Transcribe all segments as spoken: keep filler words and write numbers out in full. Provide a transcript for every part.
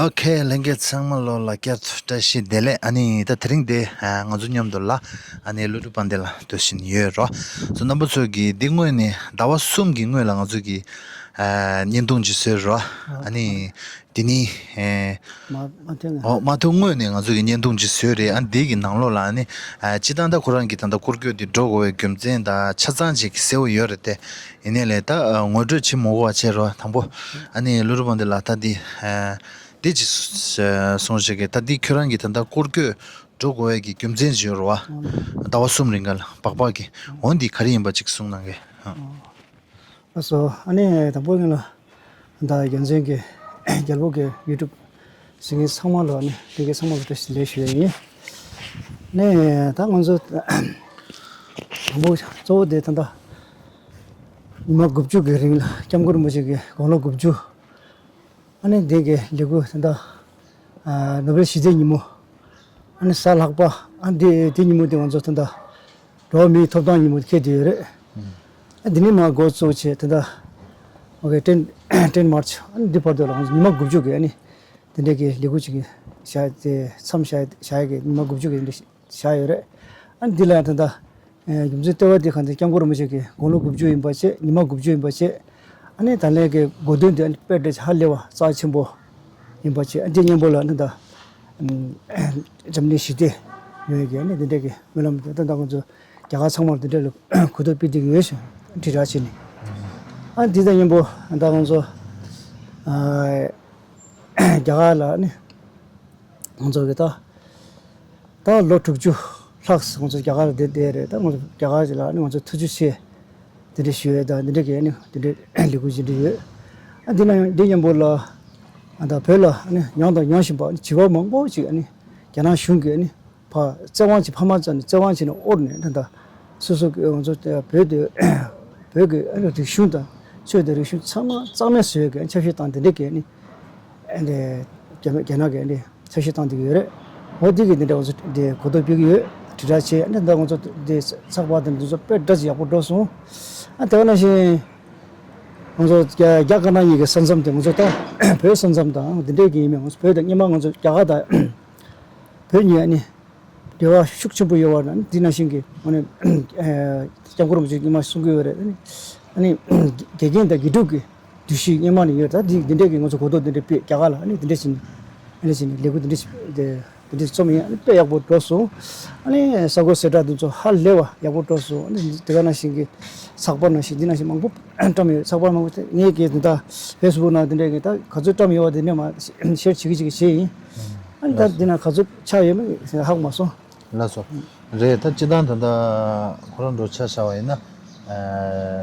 ཨོ་ཁེ། ལྷན་རྒྱས་ཚང་མ་ལོ་ལ་བསྐྱར་དུ་བཀྲ་ཤིས་བདེ་ལེགས། ཨ་ནི་ད་དེ་རིང་འདི་ང་ཚོ་མཉམ་དུ་ལ་ཨ་ནི་ཀླུ་སྒྲུབ་དཔལ་ལྡན་ལགས་སྡོད་བཞིན་ཡོད་རོ། སོ་རྣམ་པ་ཚོ་གིས་འདི་སྔོན་ནས་ཟླ་བ་གསུམ་གྱི་སྔོན་ལ་ང་ཚོ་གིས་བརྙན་ཐུང་ཅིག་བཟོས་རོ། ཨ་ནི་དེ་ནི་མ་མ་ཐོན་ཨོ་མ་ཐུག་སྔོན་ནས་ང་ཚོ་གིས་བརྙན་ཐུང་ཅིག་བཟོས་རེད། ཨ་ནི་འདི་གི་ནང་ལོགས་ལ་ཨ་ནི་སྤྱིར་བཏང་ད་ཁོ་རང་གི་ད་ལྟ་སྐོར་སྐྱོད་འདི་འགྲོ་དགོས་པའི་རྒྱུ་མཚན་ད་ཆ་ཚང་ཅིག་གསལ་བོ་ཡོད་རེད་དེ། ཡིན་ནའི་ལས་ད་ངོ་སྤྲོད་བྱེད་མ་དགོས་པ་བྱས་རོགས། དང་པོ་ཨ་ནི་ཀླུ་སྒྲུབ་དཔལ་ལྡན་ལགས་ད་འདི་འདི་ཅིག་གསུངས་ཤིག་གི། ད་འདི་ཁྱོད་རང་གི་ད་ལྟ་སྐོར་སྐྱོད་འགྲོ་དགོས་ཡས་ཀྱི་རྒྱུ་མཚན་ཅིག་ཡོད་རེད་བ། ཟླ་བ་གསུམ་རིང་ག་ལ་སྦག་སྦག་གི་འོ་འདི་ག་རེ་ཡིན་པ་ཅིག་གསུང་གནང་གི། ལགས་སོ། ཨ་ནི་དང་པོ་ངས་ལ་ད་རྒྱལ་མཚན་གྱི་རྒྱལ་པོ་གི་ཡུ་ཊུབ་གཟིགས་མཁན་ཚང་མ་ལ་ཨ་ནི་ལྷན་རྒྱས་ཚང་མ་ལ་བཀྲ་ཤིས་བདེ་ལེགས་ཞུ་ཡ་ཡིན། ནས་ད་ང་ཚོ་དང་པོ་གཙོ་བོ་དེ་ད་ལྟ་ཉི་མ་དགུ་བཅུ་གི་རིང་ལ་སྐྱབས་མགོན་རིན་པོ་ཆེ་གི་དགུང་ལོ་དགུ་བཅུ། ཨ་ནི་འདི་གི་ལས་འགུལ་ད་ལྟ་ནོ་བེལ་ཞི་བདེའི་ཉིན་མོ། ཨ་ནི་གཟའ་ལྷག་པ། ཨ་འདི་དེ་ཉིན་མོ་དེ་ང་ཚོ་ད་ལྟ་འགྲོ་བ་མིའི་ཐོབ་ཐང་ཉིན་མོ་འཁེལ་བསྡད་ཡོད་རེད། ཨ་འདི་ནས་མར་འགོ་བཙུགས་བྱས་ད་ལྟ་ཨོ་ཀེ་ཊེན་ཊེན་མཱར་ཆི། ཨ་ནི་འདི་བར་དུ་ལ་ང་ཚོ་ཉི་མ་དགུ་བཅུ་གི་ཨ་ནི་དེ་འདྲའི་གི་ལས་འགུལ་ཅིག་གི་བཞག་དེ་མཚམས་བཞག་བཞག་ཡ་གི་ཉི་མ་དགུ་བཅུ་གི་དེ་འདྲ་བཞག་ཡོད་རེད། ཨ་ནི་འདི་ལ་ཡང་ད་ལྟ་རྒྱུ་མཚན་ལྟེ་བ་འདི་གང་ལྟར་སྐྱབས་མགོན་རིན་པོ་ཆེ་གི་དགུང་ལོ་དགུ་བཅུ་ཡིན་པ་བྱས། ཉི་མ་དགུ་བཅུ་ཡིན་པ་བྱས། ཨ་ནི་ད་ལན་གི་གོ་སྟོན་འདི་ཨ་ནི་དཔེ་འདྲ་ཧ་ལས་པ་རྩ་ཆེན་པོ་ཡིན་པ་བྱས། ཨ་འདི་མཉམ་པོ་ལ་ཨ་ནི་ད་འཛམ་གླིང་ཞི་བདེ་ཡོང་ཡ་གི་ཨ་ནི་འདི་འདྲ་གི་སྨོན་ལམ་འདི་ད་ལྟ་ང་ཚོ་རྒྱ་གར་ཚང་མར་འདི་འདྲ་ལ་གོ་རྟོགས་སྤེལ་བསྡད་ཀྱི་ཡོད་ཞེས་དྲིལ་བསྒྲགས་བྱས་ནས། ཨ་འདི་དང་མཉམ་པོ་ད་ང་ཚོ་ཨ་རྒྱ་གར་ལ་ཨ་ནི་ང་ཚོ་གི་ད་ད་ལོ་དྲུག་ཅུ་ལྷག་ང་ཚོ་རྒྱ་གར་ལ་བསྡད་བསྡད་རེད། ད་ང་ཚོ་རྒྱ་གར་ལ་ནི་ང་ཚོ་ཐུགས་རྗེ་ཆེ་དེ་འདྲ་ཞུ་ཡས་དང་། དེ་འདྲ་གི་ནི་དེ་འདྲ་ལས་འགུལ་ཅིག་འདྲ་ཡོད། ཨ་འདི་ན་འདི་མཉམ་པོ་ལ་ཨ་ད་བོད་ལ་ནི་ཡོང་དང་ཡོང་བཞིན་པ་ནི་བྱིས་པ་མང་པོ་ཅིག་ནི་རྒྱ་ནག་གཞུང་གིས་ནི་ཕ་བཙན་དབང་ཅིག་ཕ་མ་རྩ་ནས་བཙན་དབང་བྱས་ནས་དབོར་ནས་ད་ད་སོ་སོ་གི་ང་ཚོ་བོད་དེ་བོད་ཀྱི་ཨ་ནི་རིག་གཞུང་དང་ཆོས་དང་རིག་གཞུང་ཚང་མ་རྩ་མེད་བཟོ་ཡས་ཀྱི་འཆར་གཞི་བཏང་། དེ་འདྲ་གི་ནི་ཨ་ནི་རྒྱ་རྒྱ་ནག་གི་ཨ་ནི་འཆར་གཞི་བཏང་བསྡད་ཀྱི་ཡོད་རེད། འོ་འདི་གི་འདི་འདྲ་ང་ཚོ་འདི་གོ་རྟོགས་སྤེལ་གྱི་ཡོད། དྲིལ་བསྒྲགས་བྱས། ཨ་ནི་ད་ང་ཚོ་འདི་ཚགས་པར་དེ་འདི་ཚོ་དཔེ་འདྲ་ཅིག་ཡག་པོ་འགྲོ་སོང་། ཨ་དེ་ག་ནང་བཞིན་ང་ཚོ་རྒྱ་རྒྱ་དཀར་ནག་གཉིས་ཀྱི་ས་མཚམས་དེ་ང་ཚོ་ད་བོད་ས་མཚམས་དང་འདི་འདྲའི་གི་ཡིན་མིན། ང་ཚོ་བོད་དང་སྔོན་མ་ང་ཚོ་རྒྱ་གར་དང་བོད་གཉིས་ཨ་ནི་འབྲེལ་བ་ཤུགས་ཆེན་པོ་ཡོད་པ་ནི་འདི་ནང་བཞིན་གྱི་ཨ་ནི་སྐྱབས་མགོན་རིན་པོ་ཆེ་སྔོན་མ་གསུང་གི་ཡོད་རེད། ཨ་ནི་ཨ་ནི་དགེ་རྒན་དང་དགེ་ཕྲུག་གི་འདུ་ཤེས་སྔོན་མ་ནས་ཡོད། ད་འདི་འདི་འདྲས་ཀྱི་ང་ཚོ་གོ་རྟོགས་འདི་འདྲས་སྤེལ། རྒྱ་གར་ལ་ཨ་ནི་འདི་འདྲས་ཕྱིན་ཨ་ནི་ཕྱིན་ལས་འགུལ་འདི་འདྲས་འདི་འདི་འདྲས་རྩོམ་ཡིན། ཨ་ནི་དཔེ་ཡག་པོ་འགྲོ་སོང་། ཨ་ནི་ས་གོ་གསལ་བསྒྲགས་འདི་ཚོ་ཧ་ལས་པ་ཡག་པོ་འགྲོ་སོང་། ཨ་ནི་དེ་ག་ནང་བཞིན་གྱི་ཚགས་པར་ནང་བཞིན་འདི་ནང་བཞིན་མང་པོ་བཀྲམ་ཡོད། ཚགས་པར་མང་པོ་དེ་ངས་ཀྱིས་འདི་ད་ཕེ་སི་བུག་ནང་འདི་འདྲས་ཀྱི་ད་ག་ཚོད་བཀྲམ་ཡོད་པ་འདི་ནས་མར་ཤེར་བྱེད་ཀྱི་བྱེད་ཀྱི་ཡིན། ཨ་ནི་ད་འདི་ན་ག་ཚོད་ཆགས་ཡོད་མེད་ཧ་གོ་མ་སོང་། ལགས་སོ། རེད། ད་སྤྱིར་བཏང་ད་ལྟ་ཁོ་རང་འགྲོ་ཆ་བཞག་པ་ཡིན་ན། ཨ་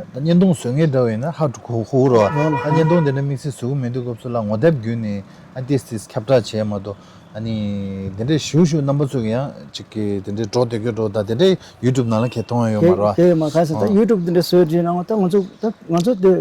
ད་བརྙན་ཐུང་བཟོ་མཁན་འདྲ་བ་ཡིན་ན་ཧ་གོ་གོ་གི་རེད་བ། ཨ་བརྙན་ཐུང་དེ་འདྲ་དམིགས་བསལ་བཟོ་གི་མི་འདུག་སྐབས་སུ་ལ་ངོ་དེབ་བརྒྱུད་ནས་ཨ་ཏིས་ཏིས་ཁྱབ་བསྒྲགས་བྱས་མ་གཏོགས། ཨ་ནི་དེ་འདྲའི་ཞུ་ཞུ་རྣམ་པ་ཚོ་གི་ཡང་ཅིག་གི་དེ་འདྲའི་འགྲོ་དེ་གི་འགྲོ་ད་དེ་འདྲའི་ཡུ་ཊུབ་ནང་ལ་ཁྱེད་མཐོང་ཡ་ཡོད་མ་རེད་བ། དེ་མ་ག་ས་ད་ཡུ་ཊུབ་དེ་འདྲ་བཟོས་རྗེས་ནང་ད་ང་ཚོ་ད་ང་ཚོ་དེ།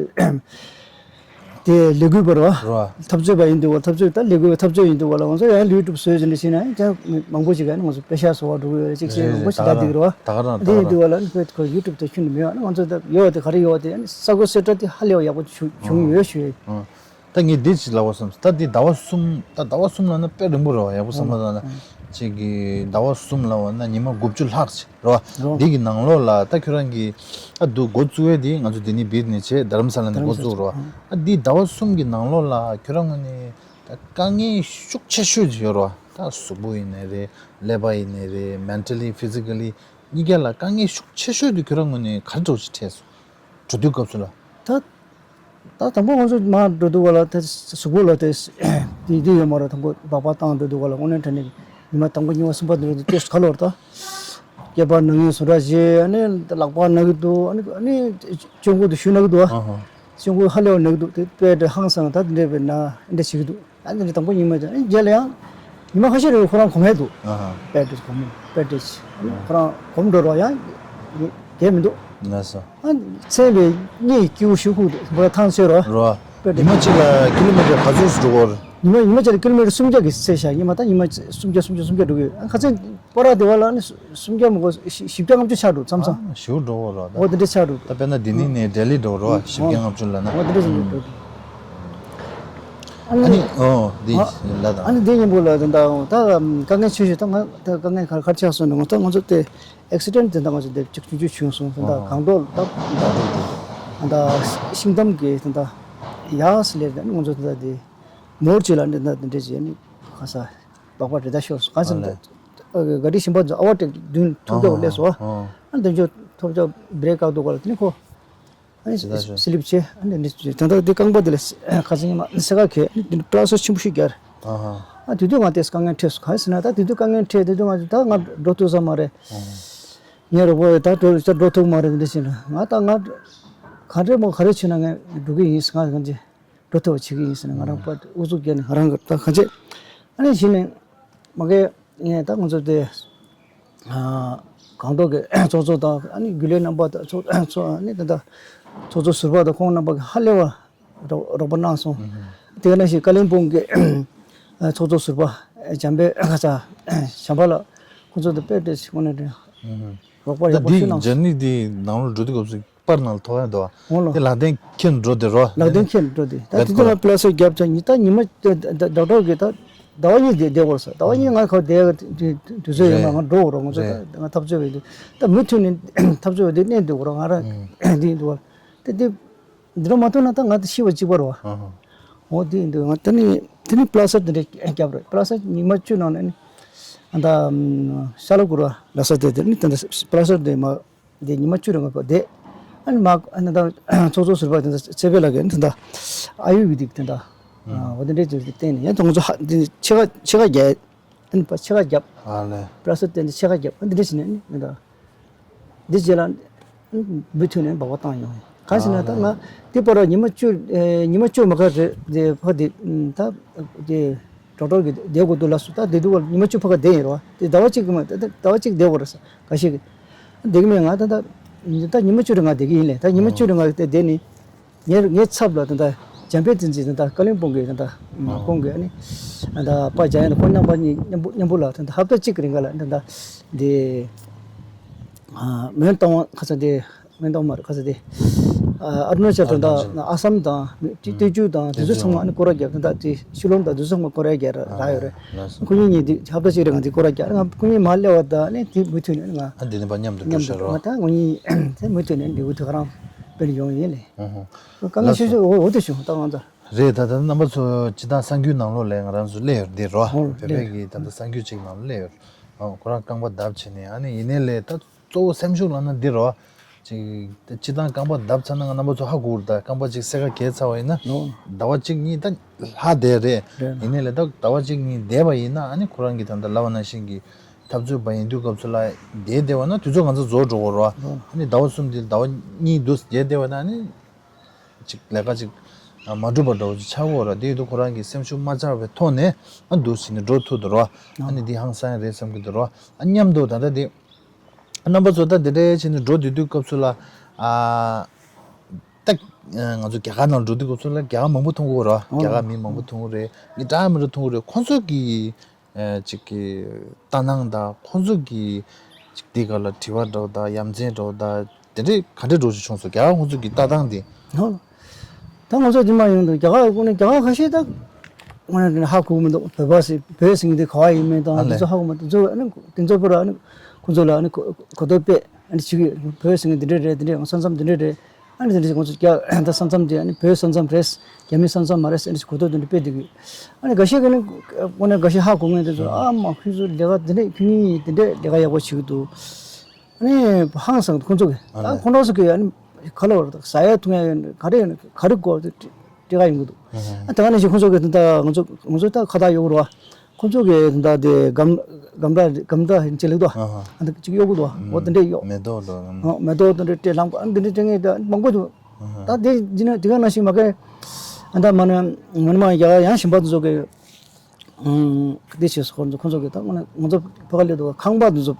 དེ་ལས་འགུལ་བར་བ། རོ། འཐབ་རྩོད་པ་ཡིན་འདུག་བ། འཐབ་རྩོད་ད་ལས་འགུལ་འཐབ་རྩོད་ཡིན་འདུག་བ་ལ། ང་ཚོ་ཡང་ཡུ་ཊུབ་བཟོས་ཟིན་འདྲ་བྱས་ན་ཡང་ཅང་མང་པོ་ཞིག་ཡང་ང་ཚོ་པེ་ཤག་བཟོ་བ་འགྲོ་གི་ཡོད་རེད། ཅིག་བྱས་རེད་མང་པོ་ཞིག་ད་བསྡད་ཀྱི་རེད་བ། ད་ག་རང་ད་ག་དེ་རང་ཡིན་འདུག་བ་ལ་ཁོས་ཁོ་ཡུ་ཊུབ་དེ་ཤུན་དུ་མེད་བ་ན། ང་ཚོ་ད་ཡོད་བ་དེ་ག་རེ་ཡོད་བ་དེ་ཡང་ས་གོ་གསལ་བསྒྲགས་དེ་ཧ་ལས་པ་ཡག་པོ་བྱུང་བྱུང་ཡོད་ཞུ་ཡ་ཡིན། ད་ངས་འདི་ཅིག་ལབ་པ་བསམ། ད་འདི་ཟླ་བ་གསུམ། ད་ཟླ་བ་གསུམ་ལབ་ན་དཔེ་རིང་པོ་རེད་བ། ཡག་པོ་བསམ་བློ་བཏང་ན། ཅིག་གི་ཟླ་བ་གསུམ་ལབ་པ་ན་ཉི་མ་དགུ་བཅུ་ལྷག་ཅིག་རེད་བ། རོ། འདི་གི་ནང་ལོགས་ལ་ད་ཁྱོད་རང་གིས་ཨ་འདུག་འགོ་བཙུགས་ཡས་འདི་ང་ཚོ་འདི་ནས་བིར་ནས་བྱས་རྡ་རམ་ས་ལ་ནས་འགོ་བཙུགས་རེད་བ། ཨ་འདི་ཟླ་བ་གསུམ་གི་ནང་ལོགས་ལ་ཁྱོད་རང་ངོས་ནས་ད་དཀའ་ངལ་ཤུགས་ཆེ་ཤོས་ཅིག་ཡོད་རེད་བ། ད་གཟུགས་པོ་ཡིན་ནའི་རེད། ཀླད་པ་ཡིན་ནའི་རེད། མེན་ཊལ་ལི་ཕི་ཛི་ཀལ་ལི་གཉིས་ཀ་ལ་དཀའ་ངལ་ཤུགས་ཆེ་ཤོས་འདི་ཁྱོད་རང་ངོས་ནས་ག་རེ་འདྲ་བོ་ཅིག་འཕྲད་སོང་། འགྲོ་དུས་སྐབས་སུ་ལ། ད་ད་དང་པོ་ང་ཚོ་མར་འགྲོ་དུས་བ་ལ་དེ་གཟུགས་པོ་ལ་དེ་དེ་དེ་ཡོད་མ་རེད། དང་པོ་སྦག་སྦག་བཏང་འགྲོ་དུས་བ་ལ་དངོས་གནས་དྲང་གནས་ཉི་མ་དང་པོ་གཉིས་པ་གསུམ་པ་འདི་རེད་དེ་ཁ་ལོར་ད་སྐེད་པ་ན་ངེས་བཟོ་འདྲ་བྱས། ཨ་ནི་ལག་པ་ན་གི་འདུག་ཨ་ནི་ཨ་ནི་སྤྱང་ཀི་འདུག་ཤུགས་ན་གི་འདུག་ཨ་ཧ། སྤྱང་ཀི་ཧ་ལས་པ་ན་གི་འདུག་དེ་དཔེ་དེ་ཧང་སང་ད་དེ་འདྲས་པའི་ན་འདྲ་བྱེད་ཀྱི་འདུག་ད་འདི་འདྲ་དང་པོ་ཉི་མ་དེ་ཨ་ནི་རྗེས་ལ་ཡང་ཉི་མ་ཁ་ཤས་རེ་ཁོ་རང་གོམས་ཡས་འདུག་ཨ་ཧ། དཔེ་དེ་གོམས་དཔེ་དེ་ཁོ་རང་གོམས་འགྲོ་རོགས་ཡང་བསྡད་མི་འདུག་ལགས་སོ། ཨ་ཚན་པའི་གཉིད་སྐྱིད་པོ་ཞུ་ཁུག་འདུག་ཁོ་རང་ཐང་ཆད་རོ། རོ། དཔེ་དེ་ཉི་མ་གཅིག་ལ་ཀི་ལོ་མི་ཊར་ག་ཚོད་ཞིག་འགྲོ་གོ། ཉི་མ་ཉི་མ་གཅིག་ལ་ཀི་ལོ་མི་ཊར་སུམ་བརྒྱ་གི་ཚད་བཞག་ཉི་མ་ད་ཉི་མ་སུམ་བརྒྱ་སུམ་བརྒྱ་སུམ་བརྒྱ་འགྲོ་གི་ཡོད། ཨ་ཁ་ཚན་པ་ར་དེ་བ་ལ་ནི་སུམ་བརྒྱ་མ་གོ་བཞི་བཞི་བརྒྱ་ལྔ་བཅུ་ཆགས་འགྲོ་མཚམས་མཚམས། ཨ་ཞེ་པོ་འགྲོ་གོ་རོ་ད། འོ་དེ་འདྲ་ཆགས་འགྲོ། ད་དཔེར་ན་འདི་ནས་ནས་ལྡི་ལི་འགྲོ་རོ་བཞི་བརྒྱ་ལྔ་བཅུ་ལབ་ན། འོ་དེ་འདྲ་ཞིག་འགྲོ་འགྲོ། ཨ་ནི་ཨ་ནི་ཨོ་འདི་ཨ་ལ་དང་ཨ་ནི་འདི་ཉིན་པོ་ལ་ད་ད་ད་དཀའ་ངལ་ཆེ་ཤོས་ད་ང་ད་དཀའ་ངལ་ག་ག་ཆགས་སོང་ན་ང་ད་ང་ཚོ་དེ་ཨེག་སི་ཌེན་ཊི་དེ་ད་ང་ཚོ་དེ་ཅིག་ཆུང་ཆུང་བྱུང་སོང་། ད་ད་ཨོ་གང་ལྟར་ད་ད་ཤིང་གཏམ་གྱི་ད་ད་ཡག་སི་ལེ་ད་ང་ཚོ་ད་དེ་མོར་ཅི་ལ་འདི་ད་འདི་འདྲ་བྱས་ནི་ཁ་ས་ལོག་པ་རེ་ད་ཤོར་སོང་། ག་ཚོད་ཨ་ལེ། ད་ག་རི་ཞིམ་པ་ཚོ་ཨ་བ་ཏྲེ་བདུན་ཐུག་ཏེ་སླེབས་སོང་། ཨ་ནི་དོན་ཆོག་ཐོབ་ཆོག་བྷི་རེག་བཀག་འདུག་ག་ལ་དེ་ནི་ཁོ། ཨ་ནི་ཇི་ལྟར་ཞུ། སི་ལིབ་བྱས་ཨ་ནི་འདི་ད་ལྟ་འདི་རྐང་པ་འདི་ལ་ཁ་སང་ཉི་མ་སེ་ག་གས་ཨ་ནི་འདི་པ་ལ་སི་ཊིག་ཆེན་པོ་ཞིག་བརྒྱབ། ཨ་དེ་དུས་ང་དེ་དཀའ་ངལ་འཕྲད་སོང་། ག་རེ་ཟེར་ན་ད་དེ་དུས་དཀའ་ངལ་འཕྲད་དེ་དུས་ང་ད་ང་འགྲོ་ཐུབ་ས་མ་རེད། ངའི་རོགས་པ་ད་འགྲོ་ད་འགྲོ་ཐུབ་མ་རེད་འདི་ཟེར་ན་ང་ད་ང་ག་འདྲས་མོ་ག་རེ་བྱས་ན་ངས་འགྲོ་གི་ཡིན་ཟེར་ང་གང་ཅི་འགྲོ་ཐུབ་པ་བྱེད་ཀྱི་ཡིན་ཟེར་ན་ང་རང་པ་ཨུ་ཚུགས་བརྒྱབ་ནས་ང་རང་གི་ད་གང་ཅི་ཨ་ནི་གཞི་ནས་མ་གས་ངས་ད་ང་ཚོ་དེ། གང་ཐོག་གི་ཚོགས་གཙོ་དང་ཨ་ནི་རྒྱུན་ལས་རྣམ་པ་དང་ཚོགས་ཚོགས་ཨ་ནི་ད་ལྟ་ཚོགས་གཙོ་ཟུར་པ་དང་ཁོང་རྣམ་པ་གི་ཧ་ལས་པ་རོགས་རོགས་པ་གནང་སོང་། དེ་ག་ནང་བཞིན་ཀ་ལིམ་པོང་གི་ཚོགས་གཙོ་ཟུར་པ་འཇམ་དཔལ་ཁ་ཚ་བྱམས་པ་ལགས་ཁོང་ཚོ་དང་དཔེ་བལྟས་ཤིག་ཁོང་ནས་རོགས་པ་ད་ཡག་པོ་འདི་བྱུང་གནང་སོང་། ཇར་ནི་འདི་ནང་ལོགས་འགྲོ་དུས་སྐབས་སུ་པར་ནང་ལ་ཐོག་ཡང་འདུག་འོང་ལོ། དེ་ལག་ལྡན་འཁྱེར་འགྲོ་དེ་རོ། ལག་ལྡན་འཁྱེར་འགྲོ་དེ་ད་དེ་དུས་ང་པ་ལ་སི་རྒྱབ་ཚ་ཉི་ད་ཉི་མ་ཌོག་ཊར་གི་ད་ཟླ་བ་གཉིས་དེ་བསྡད་དགོས་ས་ཟླ་བ་གཉིས་ང་ཁ་བསྡད་དུས་ཚོད་ཡོད་མ་ང་འགྲོ་དགོས་རོགས་ང་ཚོ་ད་ང་འཐབ་རྩོད་བས་དུས་ད་མུ་མཐུད་ནས་འཐབ་རྩོད་བས་དུས་གནས་འདུག་རོགས་ང་རང་འདི་འདུག་བ་ད་དེ་འདི་རོ་མ་ཐུབ་ན་ད་ང་ད་ཤི་བ་གཅིག་པ་རོ། འོ་དེ་འདུག་ང་ད་ནི་དེ་ནི་པ་ལ་སི་དེ་འདྲ་རྒྱབ་རོགས་པ་ལ་སི་ཉི་མ་བཅུ་ནང་ནས་ནི་ད་ཤ་ལ་གུ་ར་ལ་ས་དེ་དེ་ནི་ད་པ་ལ་སི་དེ་མ། འདི་ཉི་མ་བཅུ་རིང་ལ་བསྡད། ཨ་ནི་མ་ཨ་ནི་ད་ཚོགས་གཙོ་ཟུར་པ་དེ་འདྲ་ཚེ་འཕེལ་ལགས་ཀྱིས་དེ་འདྲ་ཨ་ཡུར་ཝེ་དིག་དེ་འདྲ་འོ་དེ་འདྲའི་ཅིག་བསྟན་ནས་ཡང་དུང་ཚོ་ཧ་འདི་ཕྱེད་ཀ་ཕྱེད་ཀ་རྒྱབ། ཨ་ནི་ཕྱེད་ཀ་རྒྱབ། ཨ་ལེ། པ་ལ་སི་དེ་འདྲ་ཕྱེད་ཀ་རྒྱབ་ཨ་འདི་འདྲ་བྱས་ནས་ནི་འདི་འདྲ། འདི་རྗེས་ལ་འབུ་ཐོན་ནས་འབག་པ་བཏང་ཡོང་། གང་ཞེ་ན་ད་ང་དེ་བར་ཉི་མ་བཅུ་ཉི་མ་བཅུ་མ་ག་རེ་དེ་ཕ་དེ་ད་དེ། ཀྲོག་ཀྲོག་གི་བསྡད་དགོས་འདུག་ལབ་སོང་། ད་བསྡད་འདུག་བ་ཉི་མ་བཅུ་ཕ་ག་བསྡད་ཡིན་རོ། དེ་ཟླ་བ་གཅིག་གི་མ་ད་ཟླ་བ་གཅིག་བསྡད་དགོས་རེད་ས་ག་ཤེད་གི་བསྡད་གི་མེད། ང་ད་ད་ད་ཉི་མ་བཅུ་རེ་ང་བསྡད་གི་ཡིན་ལེ། ད་ཉི་མ་བཅུ་རེ་ང་བསྡད་བསྡད་ནི་ངའི་ངའི་ཚབ་ལ་ད་ད་འཇམ་དཔལ་བསྟན་འཛིན་ད་ད་ཀ་ལིམ་པོང་གི་ད་ད་ཁོང་གི་ཨ་ནི་ད་པ་འཇམ་དབྱངས་ད་ཁོང་རྣམ་པ་གཉིས་མཉམ་པོ་མཉམ་པོ་ལ་ད་ད་ཧབ་ཏ་གཅིག་གི་རིང་ག་ལ་ད་ད་དེ་མོན་རྟ་དབང་ཁ་ཚ་དེ། མེན་ཏོག་མར་ཁ་ས་དེ། ཨ་ཨ་རུ་ན་ཅལ་དང་ད་ཨ་སམ་དང་ཏི་ཏི་ཇུ་དང་དེ་ཚོ་ཚང་མ་ཨ་ནི་སྐོར་ར་རྒྱབ་དང་ད་དེ་ཤི་ལོང་དང་དེ་ཚོ་ཚང་མ་སྐོར་ར་རྒྱབ་ར་ཡོད་རེད། ཁོ་གཉིས་གཉིས་དེ་ཧབ་ཏ་གཅིག་རེ་ང་དེ་སྐོར་ར་རྒྱབ་ར་ང་ཁོ་གཉིས་མ་སླེབས་བ་ད་ནི་དེ་མུ་མཐུད་ནས་ང་ཨ་འདི་ནི་པ་མཉམ་དུ་མཉམ་འགྲོ་ཤར་དུ་རོ། ང་ད་ངོ་གཉིས་དེ་མུ་མཐུད་ནས་འདི་འུ་ཐུག་རང་དཔེར་ཡོང་ཡིན་ལེ། དཀའ་ངལ་ཤོད་ཤོད་འོ་འོ་དེ་བྱུང་ད་ང་ཚོ། རེད། ད་ལྟ་རྣམ་པ་ཚོ་སྤྱི་བཏང་གསར་འགྱུར་ནང་ལོགས་ལ་ང་རང་ཚོ་སླེབས་ཡོད་འདི་རོ། བོད་པའི་གི་ད་ལྟ་གསར་འགྱུར་གཅིག་ནང་ལ་སླེབས་ཡོད། ཁོ་རང་རྐང་པ་བརྡབ་བྱས་ནས་ཨ་ནི་ཡིན་ནའི་ལས་ད། གཙོ་བོ་སེམས་ཤུགས་ལབ་ན་འདི་རོ། ཅིག་སྤྱི་བཏང་རྐང་པ་བརྡབ་ཚར་ན་ང་རྣམ་པ་ཚོ་ཧ་གོ་གི་རེད། ད་རྐང་པ་ཅིག་སེར་ཁ་གས་ཚར་བ་ཡིན་ན། ཟླ་བ་གཅིག་གཉིས་ད་ལྷག་བསྡད་རེད། ཡིན་ནའི་ལས་ད་ཟླ་བ་གཅིག་གཉིས་བསྡད་པ་ཡིན་ན་ཨ་ནི་ཁོ་རང་གི་ད་ལྟ་ལབ་པ་ནང་བཞིན་གྱི་འཐབ་རྩོད་པ་ཡིན་དུས་སྐབས་སུ་ལ་བསྡད་བསྡད་པ་ན་དུས་ཚོད་ང་ཚོ་རྫོགས་འགྲོ་གི་རེད། ཨ་ནི་ཟླ་བ་གསུམ་འདི་ཟླ་བ་གཉིས་འདུག་བསྡད་བསྡད་པ་ན་ཨ་ནི། ཅིག་ལས་ཀ་ཅིག་མ་འགྲུབ་པ་འདྲ་བོ་ཅིག་ཆགས་ཀྱི་ཡོད་རེད། དེ་ཡིན་དུས་ཁོ་རང་གི་སེམས་ཤུགས་མ་ཆག་པའི་ཐོག་ནས་ཨ་འདུག་བྱས་ནས་འགྲོ་ཐུབ་འདུག་རོ། ཨ་ནི་འདི་ཧང་སང་ཡ་རེད་བསམ་གྱི་འདུག་རོ། ཨ་མཉམ་དུ་ད་ལྟ་འདི་རྣམ་པ་ཚོ་ད་འདི་འདྲའི་བྱས་ནས་འགྲོ་སྡོད་དུས་སྐབས་སུ་ལ་ཨ་ད་ང་ཚོ་རྒྱ་གར་ནང་འགྲོ་དུས་སྐབས་སུ་ལ་རྒྱ་གར་མང་པོ་མཐོང་གི་ཡོད་རོ། རྒྱ་གར་མི་མང་པོ་མཐོང་གི་རེད། མི་འདྲ་མི་འདྲ་མཐོང་གི་རེད། ཁོང་ཚོ་གི་ཨ་ཅིག་གི་ལྟ་སྣང་དང་ཁོང་ཚོ་གི་ཅིག་འདི་ག་ལ་དྲི་བ་འདྲ་བོ་དང་ཡ་མཚན་འདྲ་བོ་དང་དེ་འདྲས་ག་འདྲས་འདྲ་བོ་ཞིག་བྱུང་སོང་། རྒྱ་གར་ཁོང་ཚོ་གི་ལྟ་སྟངས་དེ། ཧོ། ད་ང་ཚོ་རྗེས་མ་ཡོང་དུས་རྒྱ་གར་ཁོ་ནས་རྒྱ་གར་ཁ་ཤས་ད་ང་ཧ་གོ་གི་མི་འདུག་བོད་པ་ཟེར་བོད་ཟེར་མཁན་དེ་ག་བ་ཡིན་མིན་དང་ཨ་དེ་ལས་ཚོ་ཧ་གོ་མི་འདུག་ཚོ་ཨ་ནི་དེ་ཚོ་པོ་ར་ཨ་ནི་ཁོང་ཚོ་ལ་ཨ་ནི་གོ་གོ་རྟོགས་སྤེལ་ཨ་ནི་བྱེད་ཀྱི་ཡོད། བོད་ཟེར་མཁན་དེ་འདྲས་རེད། དེ་འདྲས་ང་ས་མཚམས་དེ་འདྲས་རེད། ཨ་ནི་དེ་འདྲ་ཞིག་ཁོང་ཚོ་རྒྱ་ད་ས་མཚམས་དེ་ཨ་ནི་བོད་ས་མཚམས་རེད། རྒྱ་མི་ས་མཚམས་མ་རེད་ཟེར་ཨ་ནི་གོ་ཐོས་དེ་འདྲ་སྤེལ་བསྡད་ཀྱི་ཡོད། ཨ་ནི་འགའ་ཤས་ཀྱིས་ནི་དངོས་གནས་འགའ་ཤས་ཧ་གོ་མཁན་དེ་ཚོ་ཨ་མ་ཁོ་ཚོ་ལས་ཀ་དེ་འདྲ་ཁྱོད་གཉིས་དེ་འདྲ་ལས་ཀ་ཡག་པོ་བྱེད་ཀྱི་འདུག་ཨ་ནི་ཧང་སངས་ཁོང་ཚོ་གིས་ཨ་ད་ཁོང་ཁྲོ་ཟ་གི་ཨ་ནི་ག་ལ་བར་ཟ་ཡ་འཐུང་ཡ་ཡོད་ག་རེ་ཡོད་ག་རེ་དགོས་དེ་སྤྲད་ག་ཡོང་གི་འདུག་ཨ་ད་ག་ནང་བཞིན་ཁོང་ཚོ་གིས་ད་ང་ཚོ་ང་ཚོ་ད་ཁ་བརྡ་ཡོད་རེད་བ། ཁོང་ཚོ་གིས་ད་དེ་སྒམ་སྒམ་དྲ་སྒམ་དྲ་ཅིག་ལེགས་དོ། ཨ་ད་ཅིག་གཡོག་གི་འདུག་འོ་དེ་འདྲས་གཡོག་མེ་ཏོག་ལོ། ཨ་མེ་ཏོག་དེ་འདྲས་སྤྲད་ལངས་པ་ཨ་འདི་འདྲས་སྤྲད་མཁན་ད་མང་པོ་འདུག་ད་དེ་ཇི་ནས་དེ་ག་ནང་བཞིན་མ་གི་ཨ་ད་མ་ནི་མ་ནི་མ་ཡ་ཡང་གཞན་པ་དེ་ཚོ་གིས་ཨ་དེ་བྱས་སོ། ཁོང་ཚོ་ཁོང་ཚོ་གིས་ད་མ་ནི་ང་ཚོ་ཕ་ག་ལས་འདུག་ཁང་པ་དེ་ཚོ་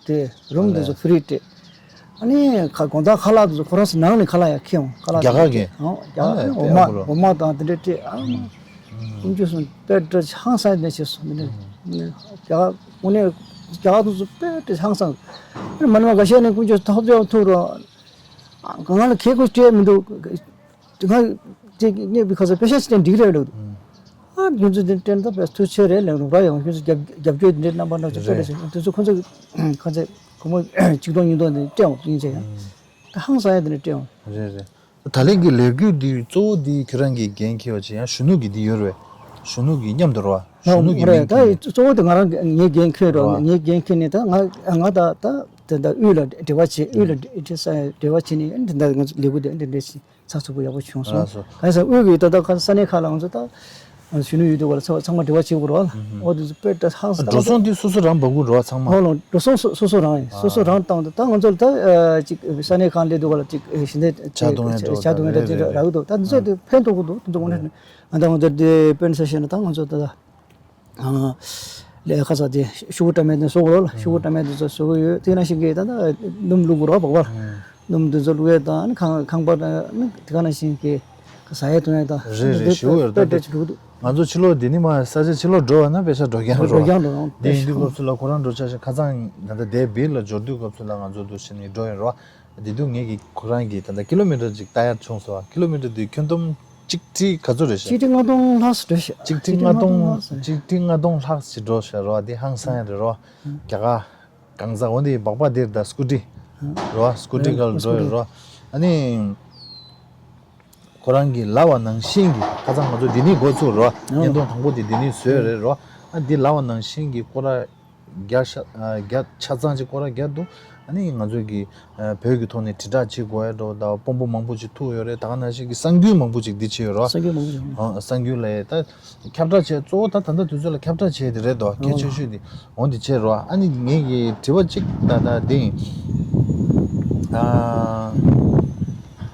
དེ་རུམ་དེ་ཚོ་ཧྥི་རི་སྤྲད། ཨ་ནི་ཁ་དགོང་དག་ཁ་ལག་དེ་ཚོ་ཁོ་རང་ཚོ་ནང་ནས་ཁ་ལག་ཡང་ཁྱེར་ཡོང་ཁ་ལག་རྒྱ་གར་གྱི། ཨོ་རྒྱ་གར་ཨ་ནི་ཨ་འོ་མ་ལས་འོ་མ་དང་དེ་འདྲ་སྤྲད་ཨ། ཀུན་སྤྱོད་སོང་དཔེ་འདྲ་ཧང་སང་ནས་བྱས་སོང་། མི་འདྲ་རྒྱ་གར་དངོས་གནས་རྒྱ་གར་དེ་ཚོ་དཔེ་འདྲ་ཧང་སང་། ཨ་ནི་མ་ནི་མ་འགའ་ཤས་ནས་ཀུན་སྤྱོད་ཐོབ་ཐོབ་ཐུག་རོགས་གང་ལ་ཁེ་ཁོ་སྤྲད་མི་འདུག་ང་དེ་ངས་བི་ཁ་ས་པེ་ཤ་ཅིག་འགྲིག་རེད་ལབ་འདུག་ཨ་ཁྱོད་ཚོ་འདི་སྤྲད་ན་ད་དཔེ་ཐུགས་རྗེ་ཆེ་རེད་ལབ་རོགས་ར་ཡོང་། ཁྱོད་ཚོ་རྒྱབ་རྒྱབ་སྐྱོར་འདི་འདྲའི་རྣམ་པ་སྣ་ཚོགས་སྤྲད་རེད་ཟེར། དེ་ཚོ་ཁོ་ཚོ་ཁ་ཚད་སྒོར་མོ་ཆིག་སྟོང་ཉིས་སྟོང་འདི་སྤྲད་འོང་། སྙིང་རྗེ་ཡང་ད་ཧང་སང་ཡ་འདི་འདྲ་སྤྲད་འོང་། རེད་རེད། ད་ལན་གྱི་ལས་འགུལ་འདི་གཙོ་བོ་འདི་ཁྱོད་རང་གིས་འགན་འཁྱེར་བ་བྱས། ཡང་གཞོན་ནུ་གི་འདི་ཡོད་རེད། གཞོན་ནུ་གི་མཉམ་དུ་རེད་བ། གཞོན་ནུ་གི་རེད། མིང་ད་འཁྱེར། གཙོ་བོ་དེ་ང་རང་ངའི་འགན་འཁྱེར་རོགས། རེད་བ། ངའི་འགན་འཁྱེར་ནས་ད་ང་ང་ད་ད་དེ་ད་དབུས་ལ་འབྲེལ་བ་བྱེད། དབུས་ལ་འབྲེལ་ས་འབྲེལ་བ་བྱེད་ནས་འདི་ད་ང་ཚོ་ལས་འགུལ་དེ་འདི་འདྲ་ཞིག་ཚགས་ཚུད་པོ་ཡག་པོ་བྱུང་སོང་། ལགས་སོ། གང་ཡིན་ཟེར་དབུས་ཀྱི་ད་ལྟ་ཁ་ས་གནས་ཁག་ལ་ང་ཚོ་ད་གཞོན་ནུ་ཡོད་དུས་ག་ལ་ཚང་མ་འབྲེལ་བ་བྱེད་དགོས་རོགས། ཨོ་དེ་ཚོ་དཔེ་ད་ཧང་སང་། འགྲོ་སོང་དེ་སོ་སོ་རང་འབབ་དགོས་རོགས་ཚང་མ། ཧོ་ལོ། འགྲོ་སོང་སོ་སོ་སོ་རང་ཡིན། སོ་སོ་རང་བཏང་དུས་ད་ང་ཚོ་ལ་ད་ཅིག་ས་གནས་གང་སླེབས་དུས་ག་ལ་ཅིག་ཞིང་སྡེ་ཇ་བཏུང་ཡ་འགྲོ་ཇ་བཏུང་ཡ་ད་ཅིག་རག་གི་འདུག་ད་འདི་ཚོ་དེ་ཕན་ཐོགས་ཀྱི་འདུག་དེ་ཚོ་དངོས་གནས་ང་ད་ང་ཚོ་དེ་དཔེར་ན་ཆ་བཞག་ན་ད་ང་ཚོ་ད་ལས་ཁ་ཚ་དེ་ཤོག་བུ་བཀྲམ་མེད་དེ་བཟོ་དགོས་རོགས་ལ། ཤོག་བུ་བཀྲམ་མེད་དེ་ཚོ་བཟོ་གི་ཡོད། དེ་ནང་བཞིན་གྱི་ད་ལྟ་སྣུམ་བླུག་དགོས་རོགས་བག་པར། སྣུམ་དེ་ཚོ་བླུག་ཡས་དང་ཁང་ཁང་པ་དང་དེ་ག་ནང་བཞིན་གྱི་ཟ་ཡས་འཐུང་ཡས་དང་རེད་རེད། ཞུ་ཡོད་ད། དེ་ཚོ་འགྲོ་གི་འདུག་ང་ཚོ་ཕྱི་ལོགས་འདི་ནས་མར་ས་ཆ་ཕྱི་ལོགས་འགྲོ་བ་ན་པེ་ཤ་འགྲོ་རྐྱང་རོགས། འགྲོ་རྐྱང་འགྲོ་རོགས། འདི་ཡིན་དུས་སྐབས་སུ་ལ་ཁོ་རང་འགྲོ་ཆ་ཤ་ཁ་སང་ད་ལྟ་དེ་བིར་ལ་འབྱོར་དུས་སྐབས་སུ་ལ་ང་ཚོ་འདུག་ཕྱིན་ནས་འགྲོ་ཡིན་རོགས། དེ་དུས་ངེད་ཀྱི་ཁོ་རང་གི་ད་ལྟ་ཀི་ལོ་མི་ཊར་ཅིག་ལྟ་ཡར་བྱུང་སོང་བ། ཀི་ལོ་མི་ཊར་དེ་ཁྱོན་བསྡོམས་གཅིག་ཁྲི་ག་ཚོད་རེད་ཤག་གཅིག་ཁྲི་ལྔ་སྟོང་ལྷག་ཙམ་རེད་ཤག་གཅིག་ཁྲི་ལྔ་སྟོང་། ལྷག་ཙམ། གཅིག་ཁྲི་ལྔ་སྟོང་ལྷག་ཙམ་འགྲོ་ཤག་རོ། དེ་ཧང་སང་ཡ་རེད་རོ། རྒྱ་གར་གང་ཟག་འོ་འདི་སྦག་སྦག་འདིར་ད་སྐུ་ཊི་རོ། སྐུ་ཊི་ག་ལ་འགྲོ་ཡོད་རོ། ཨ་ནི་ཁོ་རང་གི་ལབ་པ་ནང་བཞིན་གྱི་ཁ་སང་ང་ཚོ་འདི་ནས་འགོ་ཚུགས་རོ། བརྙན་ཐུང་དང་པོ་དེ་འདི་ནས་བཟོས་རེད་རོ། ཨ་འདི་ལབ་པ་ནང་བཞིན་གྱི་སྐོར་ར་བརྒྱ་ཤ་ཨ་བརྒྱ་ཆ་ཚང་ཅིག་སྐོར་ར་བརྒྱ་འདུག་ཨ་ནི་ང་ཚོ་གི་ཨ་བོད་ཀྱི་ཐོག་ནས་དྲིལ་བསྒྲགས་བྱེད་དགོས་ཡ་འགྲོ། ད་དཔོན་པོ་མང་པོ་ཅིག་ཐུག་ཡོད་རེད། ད་ག་ནང་བཞིན་གྱི་གསར་འགྱུར་མང་པོ་ཅིག་འདི་བྱས་ཡོད་རོ། གསར་འགྱུར་མང་པོ་ཅིག་ཨ་གསར་འགྱུར་ལ་ད་ཁྱབ་བསྒྲགས་བྱས། གཙོ་བོ་ད་ད་ལྟ་དུས་ཚོད་ལ་ཁྱབ་བསྒྲགས་བྱས་དེ་རེད་དོ། གལ་ཆེ་ཤོས་དེ་འོ་འདི་བྱས་རོ། ཨ་ནི་ངེད་ཀྱི་དྲི་བ་གཅིག་ད་ད་འདི་ཡིན། ཨ་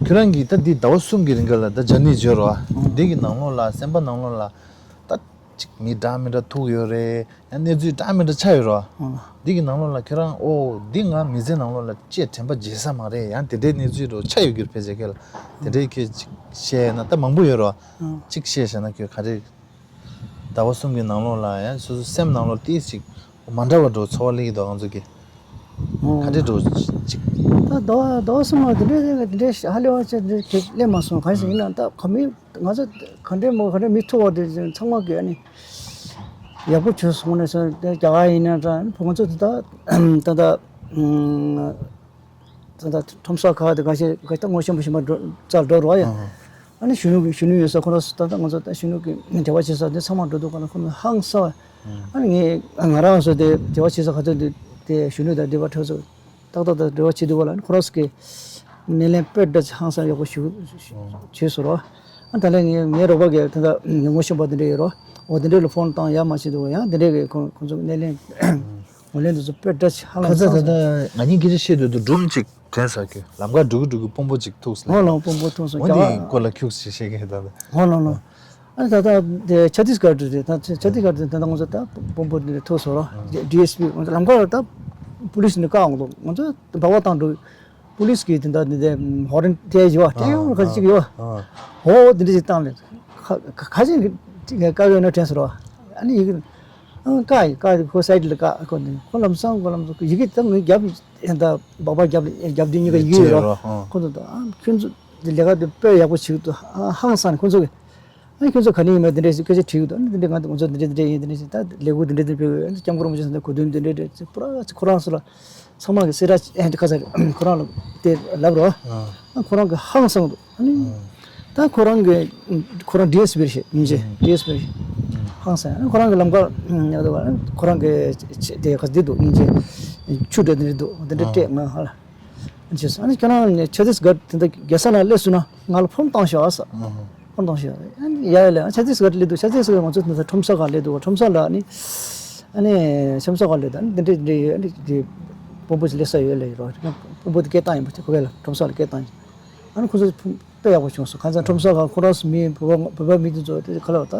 ཁྱོད་རང་གིས་ད་འདི་ཟླ་བ་གསུམ་གྱི་རིང་ག་ལ་ད་ཇར་ནི་བྱས་རོ། འདི་གི་ནང་ལོགས་ལ་སེམས་པ་ནང་ལོགས་ལ་ད་ཅིག་མི་འདྲ་མི་འདྲ་ཐུག་ཡོད་རེད། ཡང་གནས་ཚུལ་འདྲ་མི་འདྲ་ཆགས་ཡོད་རེད་བ། ཨང་། འདི་གི་ནང་ལོགས་ལ་ཁྱོད་རང་ཨོ་འདི་ང་མི་ཚེ་ནང་ལོགས་ལ་ཅེས་དྲན་པ་བརྗེད་ས་མ་རེད། ཡང་དེ་འདྲའི་གནས་ཚུལ་རོ་ཆགས་ཡོད་རྒྱུར་ཕལ་ཆེར་སྐད་ལ་དེ་འདྲའི་ཁྱོད་ཅིག་བཤད་ན་ད་མང་པོ་ཡོད་རེད་བ། ཨང་། ཅིག་བཤད་བྱས་ན་ཁྱོད་ག་རེ་ཟླ་བ་གསུམ་གྱི་ནང་ལོགས་ལ་ཡང་སོ་སོ་སེམས་ནང་ལོགས་ཏིས་ཅིག་མ་འདྲ་བ་འགྲོ་ཚོར་བ་སླེབས་ཀྱི་འདུག་ང་ཚོ་གི་ཨང་། ག་འདྲའི་འགྲོ་ཅིག་ད་ཟླ་བ་ཟླ་བ་གསུམ་ལ་དེ་འདྲའི་དེ་འདྲའི་ཧ་ལས་པ་ཅིག་དེ་འདྲའི་སླེབས་མ་སོང་། གང་ཡིན་ཟེར་ན་ད་ག་མི་ང་ཚོ་ག་འདྲའི་མོ་ག་འདྲའི་མི་ཐུག་པ་དེ་ཚང་མ་གི་ཨ་ནི་ཡག་པོ་བྱུང་སོང་ནས་སོང་། དེ་རྒྱ་གར་ཡིན་ན་འདྲ། ང་ཚོ་དེ་ད་ད་ད་ད་ད་ཁྲོམ་ས་ཁག་དེ་ག་ཤེད་ག་ད་ངོ་ཤེས་པ་ཤེས་པ་འགྲོ་རྩར་འགྲོ་རོགས་ཡ། ཨ་ནི་གཞོན་ནུ་གཞོན་ནུ་ཡོད་ས་ཁོ་རང་ད་ད་ང་ཚོ་ད་གཞོན་ནུ་གི་འབྲེལ་བ་བྱེད་ས་དེ་ཚང་མ་འགྲོ་འདུག་ག་ན་ཁོ་ནི་ཧང་སང་བ། ཨ་ནི་ངས་ང་རང་ཚོ་དེ་འབྲེལ་བ་བྱེད་ས་ག་ཚོད་དེ་དེ་གཞོན་ནུ་དང་འབྲེལ་བ་འཕྲོད་ཚོ། ཏག་ཏག་ཏག་འབྲེལ་བ་བྱེད་དུས་བ་ལ་ཁོ་རང་ཚོ་གི་སྣེ་ལེན་དཔེ་འདྲ་ཧང་སང་ཡག་པོ་ཞུ་བྱས་སོང་རོ། ཨ་ད་ལན་ངའི་ངའི་རོགས་པ་གི་ད་ལྟ་ངོ་ཤེས་པ་དེ་འདྲ་ཡོད་རོ། འོ་དེ་འདྲ་ལ་ཕོན་བཏང་ཡ་མ་བྱེད་དུས་བ་ཡང་དེ་འདྲ་གི་ཁོ་ཁོ་ཚོ་སྣེ་ལེན་ངོ་ལེན་དུ་ཚོ་དཔེ་འདྲ་ཧ་ལམ་ཁ་ས་ཧང་ད་སང་ད་ང་གཉིས་སྐད་ཆ་བཤད་དུས་དུ་སྒྲུང་ཅིག་དྲན་ས་གི་ལམ་ཁ་འགྲོ་གི་འགྲོ་གི་དཔོན་པོ་ཅིག་ཐུག་སོང་། ཧོ་ལོ་དཔོན་པོ་ཐུག་སོང་། འོ་རྒྱ་དེ་ག་སྐོར་ལ་ཁྱུག་ཅིག་བཤད་གི་ད་ལྟ། ཧོ་ལོ་ལོ། ཨ་ནི་ད་ལྟ་དེ་ཆ་ཏིས་གར་དུ་དེ་ད་ཆ་ཏིས་གར་དུ་ད་ལྟ་ང་ཚོ་ད་དཔོན་པོ་དེ་ཐུག་སོང་རོ། ཌི་ཨེས་པི་ང་ཚོ་ལམ་ཁར་ད་པུ་ལིས་ནས་བཀག་འོང་དུས་ང་ཚོ་འབག་བ་བཏང་འགྲོ། པུ་ལིས་གིས་དེ་འདྲ་དེ་འདྲ་ཧོ་རན་སྤྲད་བྱས་བ་སྤྲད་ཡོང་ཁ་ཅིག་ཡོད། ཧོ་དེ་འདྲ་ཅིག་བཏང་ལས་ཁ་ཁ་ཅིག་བཀག་ཡོད་ན་དྲན་སོང་རོ། ཨ་ནི་ཡི་གེ་བཀག་ཡི་བཀག་ཁོ་སའིཌ་ལ་བཀག་ཁོ་ནི་ཁོ་ལམ་སང་ཁོ་ལམ་སང་ཡི་གེ་ད་ངའི་རྒྱབ་ད་འབག་པ་རྒྱབ་རྒྱབ་དེ་གཉིས་ཀ་ཡི་གེ་ཡོད་རོ། ཁོ་ཚོ་ད་ཁྱོད་ཚོ་ལས་ཀ་དེ་དཔེ་ཡག་པོ་བྱེད་ཀྱི་འདུག་ཧང་སང་ནས་ཁོ་ཚོ་གིས། ཨ་ཁྱོད་ཚོ་ག་ནས་ཡིན་མིན་དེ་འདྲས་སྐད་ཆ་དྲིས་ཡོད་དོ། ཨ་ནི་དེ་འདྲས་ང་ཚོ་དེ་འདྲས་དེ་འདྲས་ཡིན། དེ་འདྲས་ཞིག་ད་ལས་འགུལ་དེ་འདྲས་དེ་འདྲས་སྤེལ་ཡོད། སྐྱབས་མགོན་རིན་པོ་ཆེ་ཚང་ད་གོ་དོན་དེ་འདྲས་དེ་འདྲས་པུ་ར་ཁོ་རང་ཚོ་ལ་ཚང་མ་གི་སེ་ར་ཨེ་འདི་ཁ་ཚ་ཁོ་རང་ལ་དེ་ལབ་རོ། ཨ་ཁོ་རང་གི་ཧང་སང་འདུག་ཨ་ནི་ད་ཁོ་རང་གི་ཁོ་རང་ཌི་ཨེས་པི་རེད་ཤག་སྙིང་རྗེ་ཌི་ཨེས་པི་རེད་ཤག་ཧང་སང་། ཨ་ནི་ཁོ་རང་གི་ལམ་ཁ་ཁོ་རང་གི་དེ་ཁ་འདི་འདུག་སྙིང་རྗེ་ཆུ་འདྲ་དེ་འདྲས་འདུག་དེ་འདྲས་སྤྲད་ང་ཧ་ལ། ཅེས་ཨ་ནི་ཁྱེད་རང་ནས་ཆ་ཚིག་ག་དེ་འདྲ་རྒྱལ་ས་ན་སླེབས་སོང་ན་ང་ལ་ཕོན་བཏང་ཤོག་ཨ་ས། ཕོན་བཏང་ཤོག་ཨ་ནི་ཡ་ཡ་ལ་ཆ་ཚིག་ག་སླེབས་འདུག་ཆ་ཚིག་ག་ང་ཚོ་འདི་ཁྲོམ་ས་ག་སླེབས་འདུག་ཁྲོམ་ས་ལ་ཨ་ནི་ཨ་ནི་ཁྲོམ་ས་ག་སླེབས་འདུག་ཨ་ནི་འདི་འདྲ་འདི་འདྲ་ཡོད། ཨ་ནི་དེ་དཔོན་པོ་ཅིག་སླེབས་ས་ཡོད་ལ་ཡོད་རོགས། དཔོན་པོ་དེ་སྐད་བཏང་ཡིན་པ་དེ་ཁོ་ག་ལ་ཁྲོམ་ས་ལ་སྐད་བཏང་ཡིན། ཨ་ནི་ཁོ་ཚོ་དཔེ་ཡག་པོ་བྱུང་སོང་། གང་ཟག་ཁྲོམ་ས་ག་ཁོ་རང་ཚོ་མི་བོད་པ་བོད་པ་མི་དེ་ཚོ་དེ་ག་ལ་ད་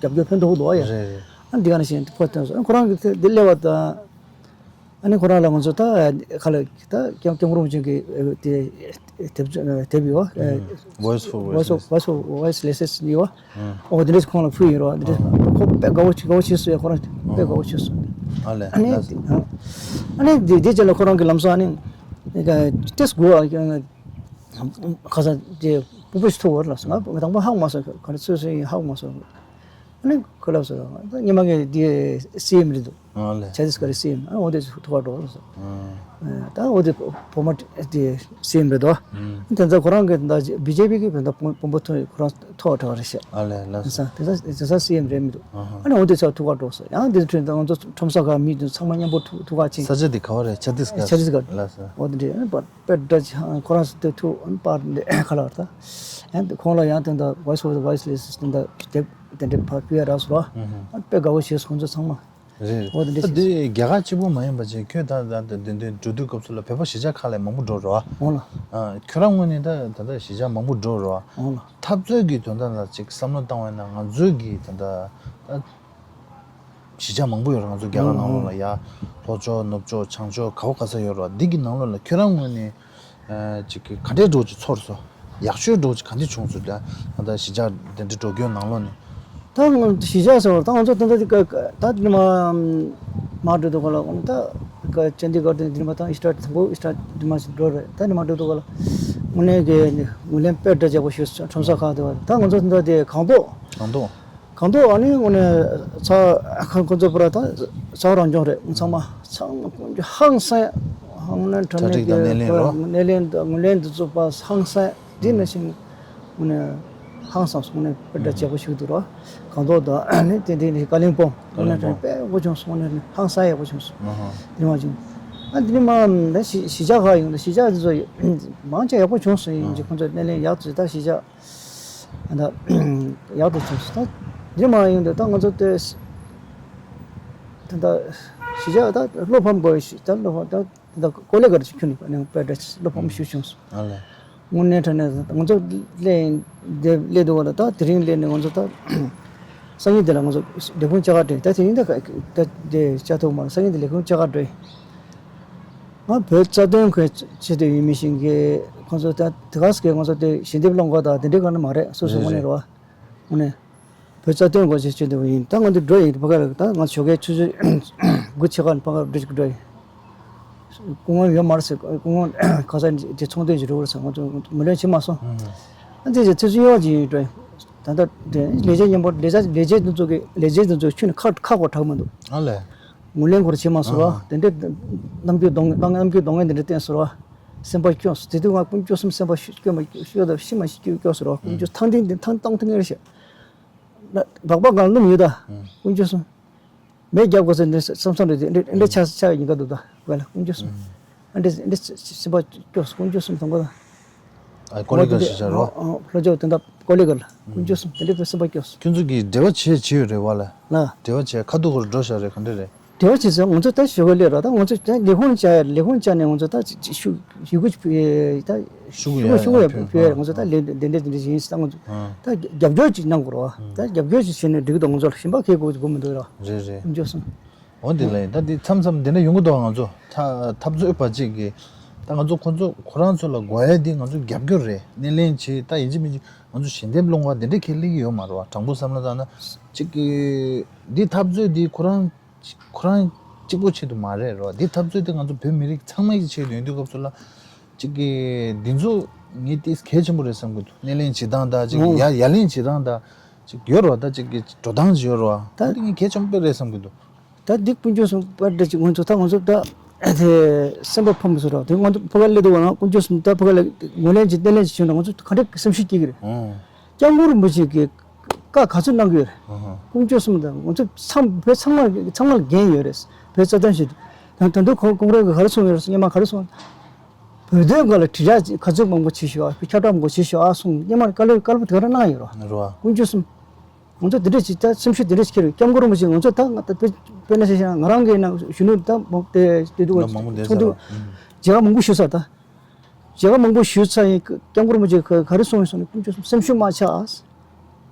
རྒྱབ་སྐྱོར་ཕན་ཐོགས་འདུག་ཨ་ཡ། རེད་རེད། ཨ་ནི་འདི་ག་ནང་བཞིན་ཕོ་བཏོན་སོང་། ཨ་ནི་ཁོ་རང་གི་དེ་སླེབས་པ་དང་། ཨ་ནི་ཁོ་རང་ལ་ང་ཚོ་ད་ཁ་ལ་ད་སྐྱབས་སྐྱབས་མགོན་རིན་པོ་ཆེ་གི་དེ་དེབ་དེབ་ཡོད། Voice for Voiceless། Voice for Voiceless་ཡོད། ཨོ་དེ་འདྲས་ཁོང་ལ་ཕུལ་ཡིན་རོགས། དེ་འདྲས་ཁོ་དཔེ་དགའ་བོ་དགའ་བོ་བྱས་སོང་ཡ། ཁོ་རང་དཔེ་དགའ་བོ་བྱས་སོང་། ཨ་ལས་ཨ་ནི་ལགས་སོ། ཨ་ནི་དེ་དེ་རྗེས་ལ་ཁོ་རང་གི་ལམ་སང་ཨ་ནི་ཏེས་གོ་ཨ་ཁ་ས་དེ་སྤུ་སྤུ་ཞིག་ཐུག་བར་ལ་སོང་། ང་དང་པོ་ཧ་གོ་མ་སོང་། ག་རེ་ཚོད་སོང་ཡིན་ཧ་གོ་མ་སོང་། ཨ་ནི་ཁོ་ལབ་སོང་། ད་ཉི་མ་གི་དེ་སི་ཨེམ་རེད་འདུག་ཨ་ལས། ཆ་ཏིས་གྷར་སི་ཨེམ། ཨ་འོ་དེ་ཐུག་ག་འགྲོ་སོང་། ཨ་ད་འོ་དེ་བུ་མོ་དེ་སི་ཨེམ་རེད་འདུག་ཨ་དེ་ཚོ་ཁོ་རང་གི་ད་བི་ཇེ་པི་གི་ད་དཔོན་པོ་ཐོན། ཁོ་རང་ཐོག་དྲག་རེད་ཤག་ཨ་ལས་ལགས་སོ། དེ་ཚོ་དེ་ཚོ་སི་ཨེམ་རེད་མི་འདུག་ཨ་ནི་འོ་དེ་ཚོ་ཐུག་ག་འགྲོ་སོང་། ཡང་དེ་ཚོ་ཁྲིད་ད་ང་ཚོ་ཁྲོམ་ས་ཁག་མི་དེ་ཚང་མ་མཉམ་པོ་ཐུག་ཐུག་ག་ཕྱིན། ས་ཆ་དེ་ག་བ་རེད། ཆ་ཏིས་གྷར། ཆ་ཏིས་གྷར། ལགས་སོ། འོ་དེ་འདྲ་པར་པར་འདྲ་ཁོ་རང་སུ་དེ་ཐུག་པར་འདི་ཁ་ལག་ད་ཡང་ཁོང་ལ་ཡང་དེ་འདྲ་Voice of the Voiceless དེ་འདྲ་དེབ་དེ་འདྲ་ཕར་ཕུལ་ཡ་རག་སོང་ར། དཔེ་དགའ་བོ་བྱས་སོང་ཁོང་ཚོ་ཚང་མ། རེད། འོ་དེ་འདྲ་ད་བྱས་སོང་། འདི་རྒྱ་གར་གཅིག་པུ་མ་ཡིན་པ་ཅིག་ཁྱོད་ད་ད་དེ་འདྲ་འགྲོ་དུས་སྐབས་སུ་ལ་བོད་པ་གཞིས་ཆགས་ཁག་ལ་མང་པོ་འགྲོ་རོགས། འོང་ལ། ཨ་ཁྱོད་རང་ངོས་ནས་ད་ད་ལྟ་གཞིས་ཆགས་མང་པོ་འགྲོ་རོགས། འོང་ལ། འཐབ་རྩོད་ཀྱི་དོན་དག་ལ་ཅིག་བསམ་བློ་བཏང་བས་ན་ང་ཚོའི་གི་ད་ད་ད། གཞིས་ཆགས་མང་པོ་ཡོད་རེད། ང་ཚོ་རྒྱ་གར་ནང་ལོགས་ལ་ཡ། ལྷོ་ཕྱོགས་ནུབ་ཕྱོགས་བྱང་ཕྱོགས་ག་བ་ག་ས་ཡོད་རེད། འདི་གི་ནང་ལོགས་ལ་ཁྱོད་རང་ངོས་ནས་ཨ་ཅིག་གི་ག་འདྲའི་འགྲོ་ཅིག་ཚོར་སོང་། ཡག་ཤོས་འགྲོ་ཅིག་ག་འདྲ་བྱུང་སོང་། ད་ད་གཞིས་ཆགས་དེ་འདྲ་འགྲོ་རྒྱུའི་ནང་ལོགས་ནས། ད་ང་གཞིས་ཆགས་ཟེར་བ་ད་ང་ཚོ་ད་ད་ད་ད་ནི་མ་མ་འགྲོ་དུས་ག་ལ་ད་ཀ་ཅན་དི་གྷར་དེ་ནི་མ་ད་ཨི་སི་ཊར་དང་པོ་ཨི་སི་ཊར་དེ་མ་ཞིག་འགྲོ་རེད། ད་ནི་མ་འགྲོ་དུས་ག་ལ་དངོས་གནས་ཀྱི་ངོས་ལེན་དཔེ་འདྲ་རྒྱག་པོ་ཞུས་སོང་། ཁྲོམ་ས་ཁག་དེ་བ་ད་ང་ཚོ་ད་དེ་གང་ཐོག་གང་ཐོག་གང་ཐོག་ཨ་ནི་དངོས་གནས་ཚ་ཁོ་ཚོ་པུ་ར་ད་ཚ་བ་རང་སྐྱོང་རེད། ཚང་མ་ཚང་མ་ཧང་སང་། ཧང་ནན་ཁྲ་ཁྲ་ཁྲིག་དང་སྣེ་ལེན་རོ། སྣེ་ལེན་དང་ངོས་ལེན་དུ་བཙུགས་པ་ཧང་སང་། དེ་ནང་བཞིན་དངོས་གནས་ཧང་སང་སོང་། དངོས་གནས་དཔེ་འདྲ་བྱས་པོ་ཞིག་འདུག་རོ། གང་ཐོག་དང་ཨ་ནི་དེ་དེ་ནི་ཀ་ལིང་པོང་དངོས་གནས་དཔེ་ཡག་པོ་བྱུང་སོང་། དངོས་གནས་ཧང་སང་ཡག་པོ་བྱུང་སོང་། དེ་མ་བྱུང་ཨ་དེ་ནི་མ་ད་གཞིས་གཞིས་ཆགས་ཁག་ཡོང་ད་གཞིས་ཆགས་དེ་ཚོ་མང་ཆེ་ཡག་པོ་བྱུང་སོང་། ཡིན་གྱི་ཁོང་ཚོ་སྣེ་ལེན་ཡག་ཙི་ད་གཞིས་ཆགས། ད་ཡག་ཏུ་སོང་སོང་། ད་འདི་མ་ཡིན་དུས་ད་ང་ཚོ་ལྟོས། ད་ད་གཞིས་ཆགས་ད་བློ་ཕམ་དགོས་ཤིག་ད་བློ་ཕམ་ད་ད་ཀོ་ལི་གྷལ་ཅིག་ཁྱོན་ནས་ནས་དཔེ་འདྲ་བློ་ཕམ་ཞུ་བྱུང་སོང་། ཨ་ལས། དངོས་གནས་དྲང་གནས་ད་ང་ཚོ་སླེབས་ཡིན་འདི་སླེབས་འདུག་བ་ལ་ད་དེ་རིང་སླེབས་ནས་ང་ཚོ་ད་སང་ཉིན་འདི་ལ་ང་ཚོ་ལས་ཁུངས་བཅའ་ག་འགྲོ་ཡིན། ད་དེ་རིང་ད་ད་འདི་བཅའ་ཐུབ་མ་རེད། སང་ཉིན་འདི་ལས་ཁུངས་བཅའ་ག་འགྲོ་ཡིན། ང་བོད་རྩ་དོན་གྱི་ཆེད་དུ་ཡིན་མི་ཞིག་གིས་ཁོང་ཚོ་ད་དེ་ག་ཟེར་གི་ང་ཚོ་དེ་ཞལ་འདེབས་སློང་ག་དང་དེ་འདྲའི་ག་ནི་མ་རེད། སོ་སོ་དངོས་གནས་རེད་བ། དངོས་གནས་བོད་རྩ་དོན་གྱི་ཆེད་དུ་ཡིན། ད་ང་འདི་འགྲོ་ཡིན། ཕ་ག་ལ་ད་ང་ཞོགས་ཀའི་ཆུ་ཚོད་དགུ་ཕྱེད་ཀ་ནས་ཕ་ག་འགྲོ་ཅིག་འགྲོ་ཡིན། སྐུ་ངོ་ཡོད་མ་རེད་ཟེར། སྐུ་ངོ་ག་ས་དེ་ཚོང་དོན་གྱི་འགྲོ་བར་ཟེར། ང་ཚོ་ངོས་ལེན་བྱེད་མ་སོང་། ཨ་འདི་ཚེ་ཚེ་ཚུན་ཡོད་ཅིག་ཡིན་འགྲོ་ཡིན། ད་ལྟ་དེ་ལས་བྱེད་མཉམ་པོ་ལས་བྱ་ལས་བྱེད་འདི་ཚོ་གི་ལས་བྱེད་འདི་ཚོ་ཁྱོན་ནས་ཁག་ཁག་པོ་དྲག་མི་འདུག་ཨ་ལས། ངོས་ལེན་སྐོར་བྱེད་མ་སོང་ར། ཨ་ཧ། དེ་འདྲའི་རྣམ་འགྱུར་གདོང་རྣམ་རྣམ་འགྱུར་གདོང་ལེན་དེ་འདྲ་བསྟན་སོང་ར། སེམས་པ་སྐྱོ་སོང་། དེ་དུས་ང་དཀོན་མཆོག་གསུམ་སེམས་པ་ཤི་སྐྱོ་མ་སྐྱོ་དང་ཤི་མ་ཤི་སྐྱོ་སྐྱོ་སོང་ར། དཀོན་མཆོག་ཐང་ཐིང་དེ་ཐང་ཐང་ཐིང་ངེར་ཤི། སྦག་སྦག་གང་ལུམ་ཡོད་ད། དཀོན་མཆོག་གསུམ། མེ་རྒྱབ་དགོས་ཟེར་འདི་བསམ་བསམ་རེད། དེ་འདྲ་འདྲ་ཆ་ཆ་ཡིན་ག་འདུག་ད་བས་ལ་དཀོན་མཆོག་གསུམ། ཨ་འདྲ་འདྲ་སེམས་པ་སྐྱོ་སོང་། དཀོན་མཆོག་གསུམ་དང་གོ་ད། ཨ་ཀོ་ལི་གལ་ཞིག་བྱ་རོགས། ལྷོ་ཕྱོགས་དེ་འདྲ་ཀོ་ལི་གལ་དཀོན་མཆོག་གསུམ་དེ་འདྲ་བས་སེམས་པ་སྐྱོ་སོང་། ཁྱོད་ཚོ་གིས་འབྲེལ་བ་བྱེད་བྱེད་ཡོད་རེད་བ་ལ། ལ། འབྲེལ་བ་བྱེད་ཁ་ཐུག་གོར་འགྲོ་བཞག་རེད་ག་འདྲ་རེད། འབྲེལ་བ་བྱེད་ཚེ་ང་ཚོ་ད་ཞུ་ག་ལས་ར། ད་ང་ཚོ་ད་ལས་ཁུངས་བཅར་ཡ་ལས་ཁུངས་བཅར་ནས་ང་ཚོ་ད་ཅི་ཅི་ཞུ་ཞུ་གུ་ཕུལ་ཡ་ད་ཞུ་གུ་ཞུ་ཡ་ཕུལ་ཕུལ་ཡ་ཕུལ་ང་ཚོ་ད་ལས་འདི་འདྲ་འདི་འདྲ་ཡིན་ཟེར། ད་ང་ཚོ་ཨ་ད་རྒྱབ་སྐྱོར་ཅིག་གནང་དགོས་ར། ད་རྒྱབ་སྐྱོར་ཅིག་བྱས་ནས་འགྲིག་གི་འདུག་ང་ཚོ་ལ་གཞན་པ་ཁེ་གོ་ཅིག་གོ་མི་འདུག་ར། རེད་རེད། དཀོན་མཆོག་གསུམ། འོ་འདི་ལ་ཡིན་ད་འདི་མཚམས་མཚམས་འདི་འདྲ་ཡོང་གི་འདུག་ང་ཚོ་ད་འཐབ་རྩོད་པ་ཅིག་གིས་ད་ང་ཚོ་ཁོ་ཚོ་ཁོ་རང་ཚོ་ལ་དགོས་ཡ་འདི་ང་ཚོ་རྒྱབ་སྐྱོར་རེད། སྣེ་ལེན་བྱེད་ད་ཡིན་གཅིག་མིན་གཅིག་ང་ཚོ་ཞལ་འདེབས་སློང་བ་འདི་འདྲ་ཁས་ལེན་གྱི་ཡོད་མ་རེད་བ། དྲང་པོ་བསམ་བློ་བཏང་ན་གཅིག་གི་འདི་འཐབ་རྩོད་འདི་ཁོ་རང་ཁོ་རང་གཅིག་པོ་ཆེད་དུ་མ་རེད་རོ། འདི་འཐབ་རྩོད་དེ་ང་ཚོ་བོད་མི་རིགས་ཚང་མ་གི་ཆེད་དུ་ཡིན་དུས་སྐབས་སུ་ལ་གཅིག་གི་འདི་ཚོ་ངས་ཏིས་གལ་ཆེན་པོ་རེད་བསམ་གི་འདུག་སྣེ་ལེན་བྱེད་སྟངས་དང་གཅིག་གི་ཡ་ཡ་ལེན་བྱེད་སྟངས་དང་གཅིག་ཡོད་རོ། ད་གཅིག་གི་འགྲོ་སྟངས་ཅིག་ཡོད་རོ། ད་འདི་ངས་གལ་ཆེན་པོ་རེད་བསམ་གི་འདུག་ད་འདི་དཀོན་མཆོག་གསུམ་པར་འདྲ་གཅིག་ང་ཚོ་ད་ང་ཚོ་ད་དེ་སེམས་པ་ཕམ་སོང་རོ། དེ་ང་ཚོ་ཕ་ག་ལས་དུ་བ་ན་དཀོན་མཆོག་གསུམ་ད་ཕ་ག་ལས་ངོས་ལེན་གྱི་སྣེ་ལེན་གྱི་བྱུང་ན་ང་ཚོ་ག་འདྲ་སེམས་ཤུགས་སྐྱེ་གི་རེད། སྐྱབས་མགོན་རིན་པོ་ཆེ་གིས་བཀའ་ག་ཚོད་གནང་གི་ཡོད་རེད། དཀོན་མཆོག་གསུམ་དང་ང་ཚོ་ཚང་བོད་ཚང་མ་ཚང་མ་ལ་འགན་ཡོད་རེད། བོད་རྩ་དོན་ཞིག་ད་ད་དུང་ཁོང་ཁོང་རང་གིས་ག་རེ་གསུངས་ཡོད་རེད། སྔོན་མ་ག་རེ་གསུངས། བོད་དོན་སྒང་ལ་དྲིལ་བསྒྲགས་ག་ཚོད་མང་པོ་བྱེད་ཤོག་ཨ་ཁྱབ་བསྒྲགས་མང་པོ་བྱེད་ཤོག་ཨ་གསུངས། སྔོན་མ་བཀའ་སློབ་བཀའ་སློབ་དེ་ག་རང་གནང་ཡོད་རེད། རེད་བ། དཀོན་མཆོག་གསུམ། ང་ཚོ་དེ་འདྲ་ཞིག་ད་སེམས་ཤུགས་དེ་འདྲ་ཞིག་ཁྱེར་ཡོད། སྐྱབས་མགོན་རིན་པོ་ཆེ་ང་ཚོ་ད་ང་ད་དཔེ་དཔེར་ན་ཆ་བཞག་ན་ང་རང་གི་ནང་གཞོན་ནུ་ད་མོ་དེ་དེ་དུས་ལ་མང་པོ་བསྡད་ཚོགས་ཚར་འདུ་བ། མཇལ་ཁ་མང་པོ་ཞུས་ཚར་ད། མཇལ་ཁ་མང་པོ་ཞུས་ཚར་ཡིན། སྐྱབས་མགོན་རིན་པོ་ཆེ་ག་ག་རེ་གསུངས་ཡོད་སོང་ན་དཀོན་མཆོག་གསུམ་སེམས་ཤུགས་མ་ཆག་ཨ།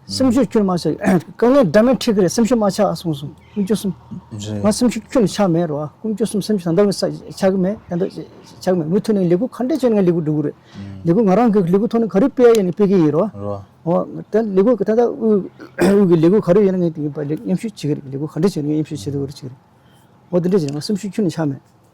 སེམས་ཤུགས་ཁྱོན་མ་ཆག་དཀའ་ངལ་འདྲ་མིན་འཕྲད་ཀྱི་རེད། སེམས་ཤུགས་མ་ཆག་ཨ་གསུངས་སོང་། དཀོན་མཆོག་གསུམ། རེད། ང་སེམས་ཤུགས་ཁྱོན་ཆག་མེད་རོ། དཀོན་མཆོག་གསུམ་སེམས་ཤུགས་ད་ལྟ་ཆག་གི་མེད། ད་ལྟ་ཆག་གི་མེད། མུ་མཐུད་ནས་ལས་འགུལ་ག་འདྲ་བྱས་ནས་ང་ལས་འགུལ་སྒྲུབ་ཀྱི་རེད། ལས་འགུལ་ང་རང་གི་ལས་འགུལ་ཐོག་ནས་ག་རེ་སྤེལ་ཡ་ཡིན་ན་སྤེལ་གྱི་ཡིན་རོ། རོ། འོ་ད་ལས་འགུལ་ད་ལྟ་དབུས་དབུས་ཀྱི་ལས་འགུལ་ག་རེ་ཡིན་ན་ངས་དེ་གི་པ་ལས་མཉམ་ཞུགས་བྱེད་ཀྱི་རེད། ལས་འགུལ་ག་འདྲ་བྱས་ནས་ངས་མཉམ་ཞུགས་བྱེད་ཐུབ་ཀྱི་རེད། བྱེད་ཀྱི་རེད། འོ་དེ་འདྲ་བྱས་ནས་ང་སེམས་ཤུགས་ཁྱོན་ནས་ཆག་མེད།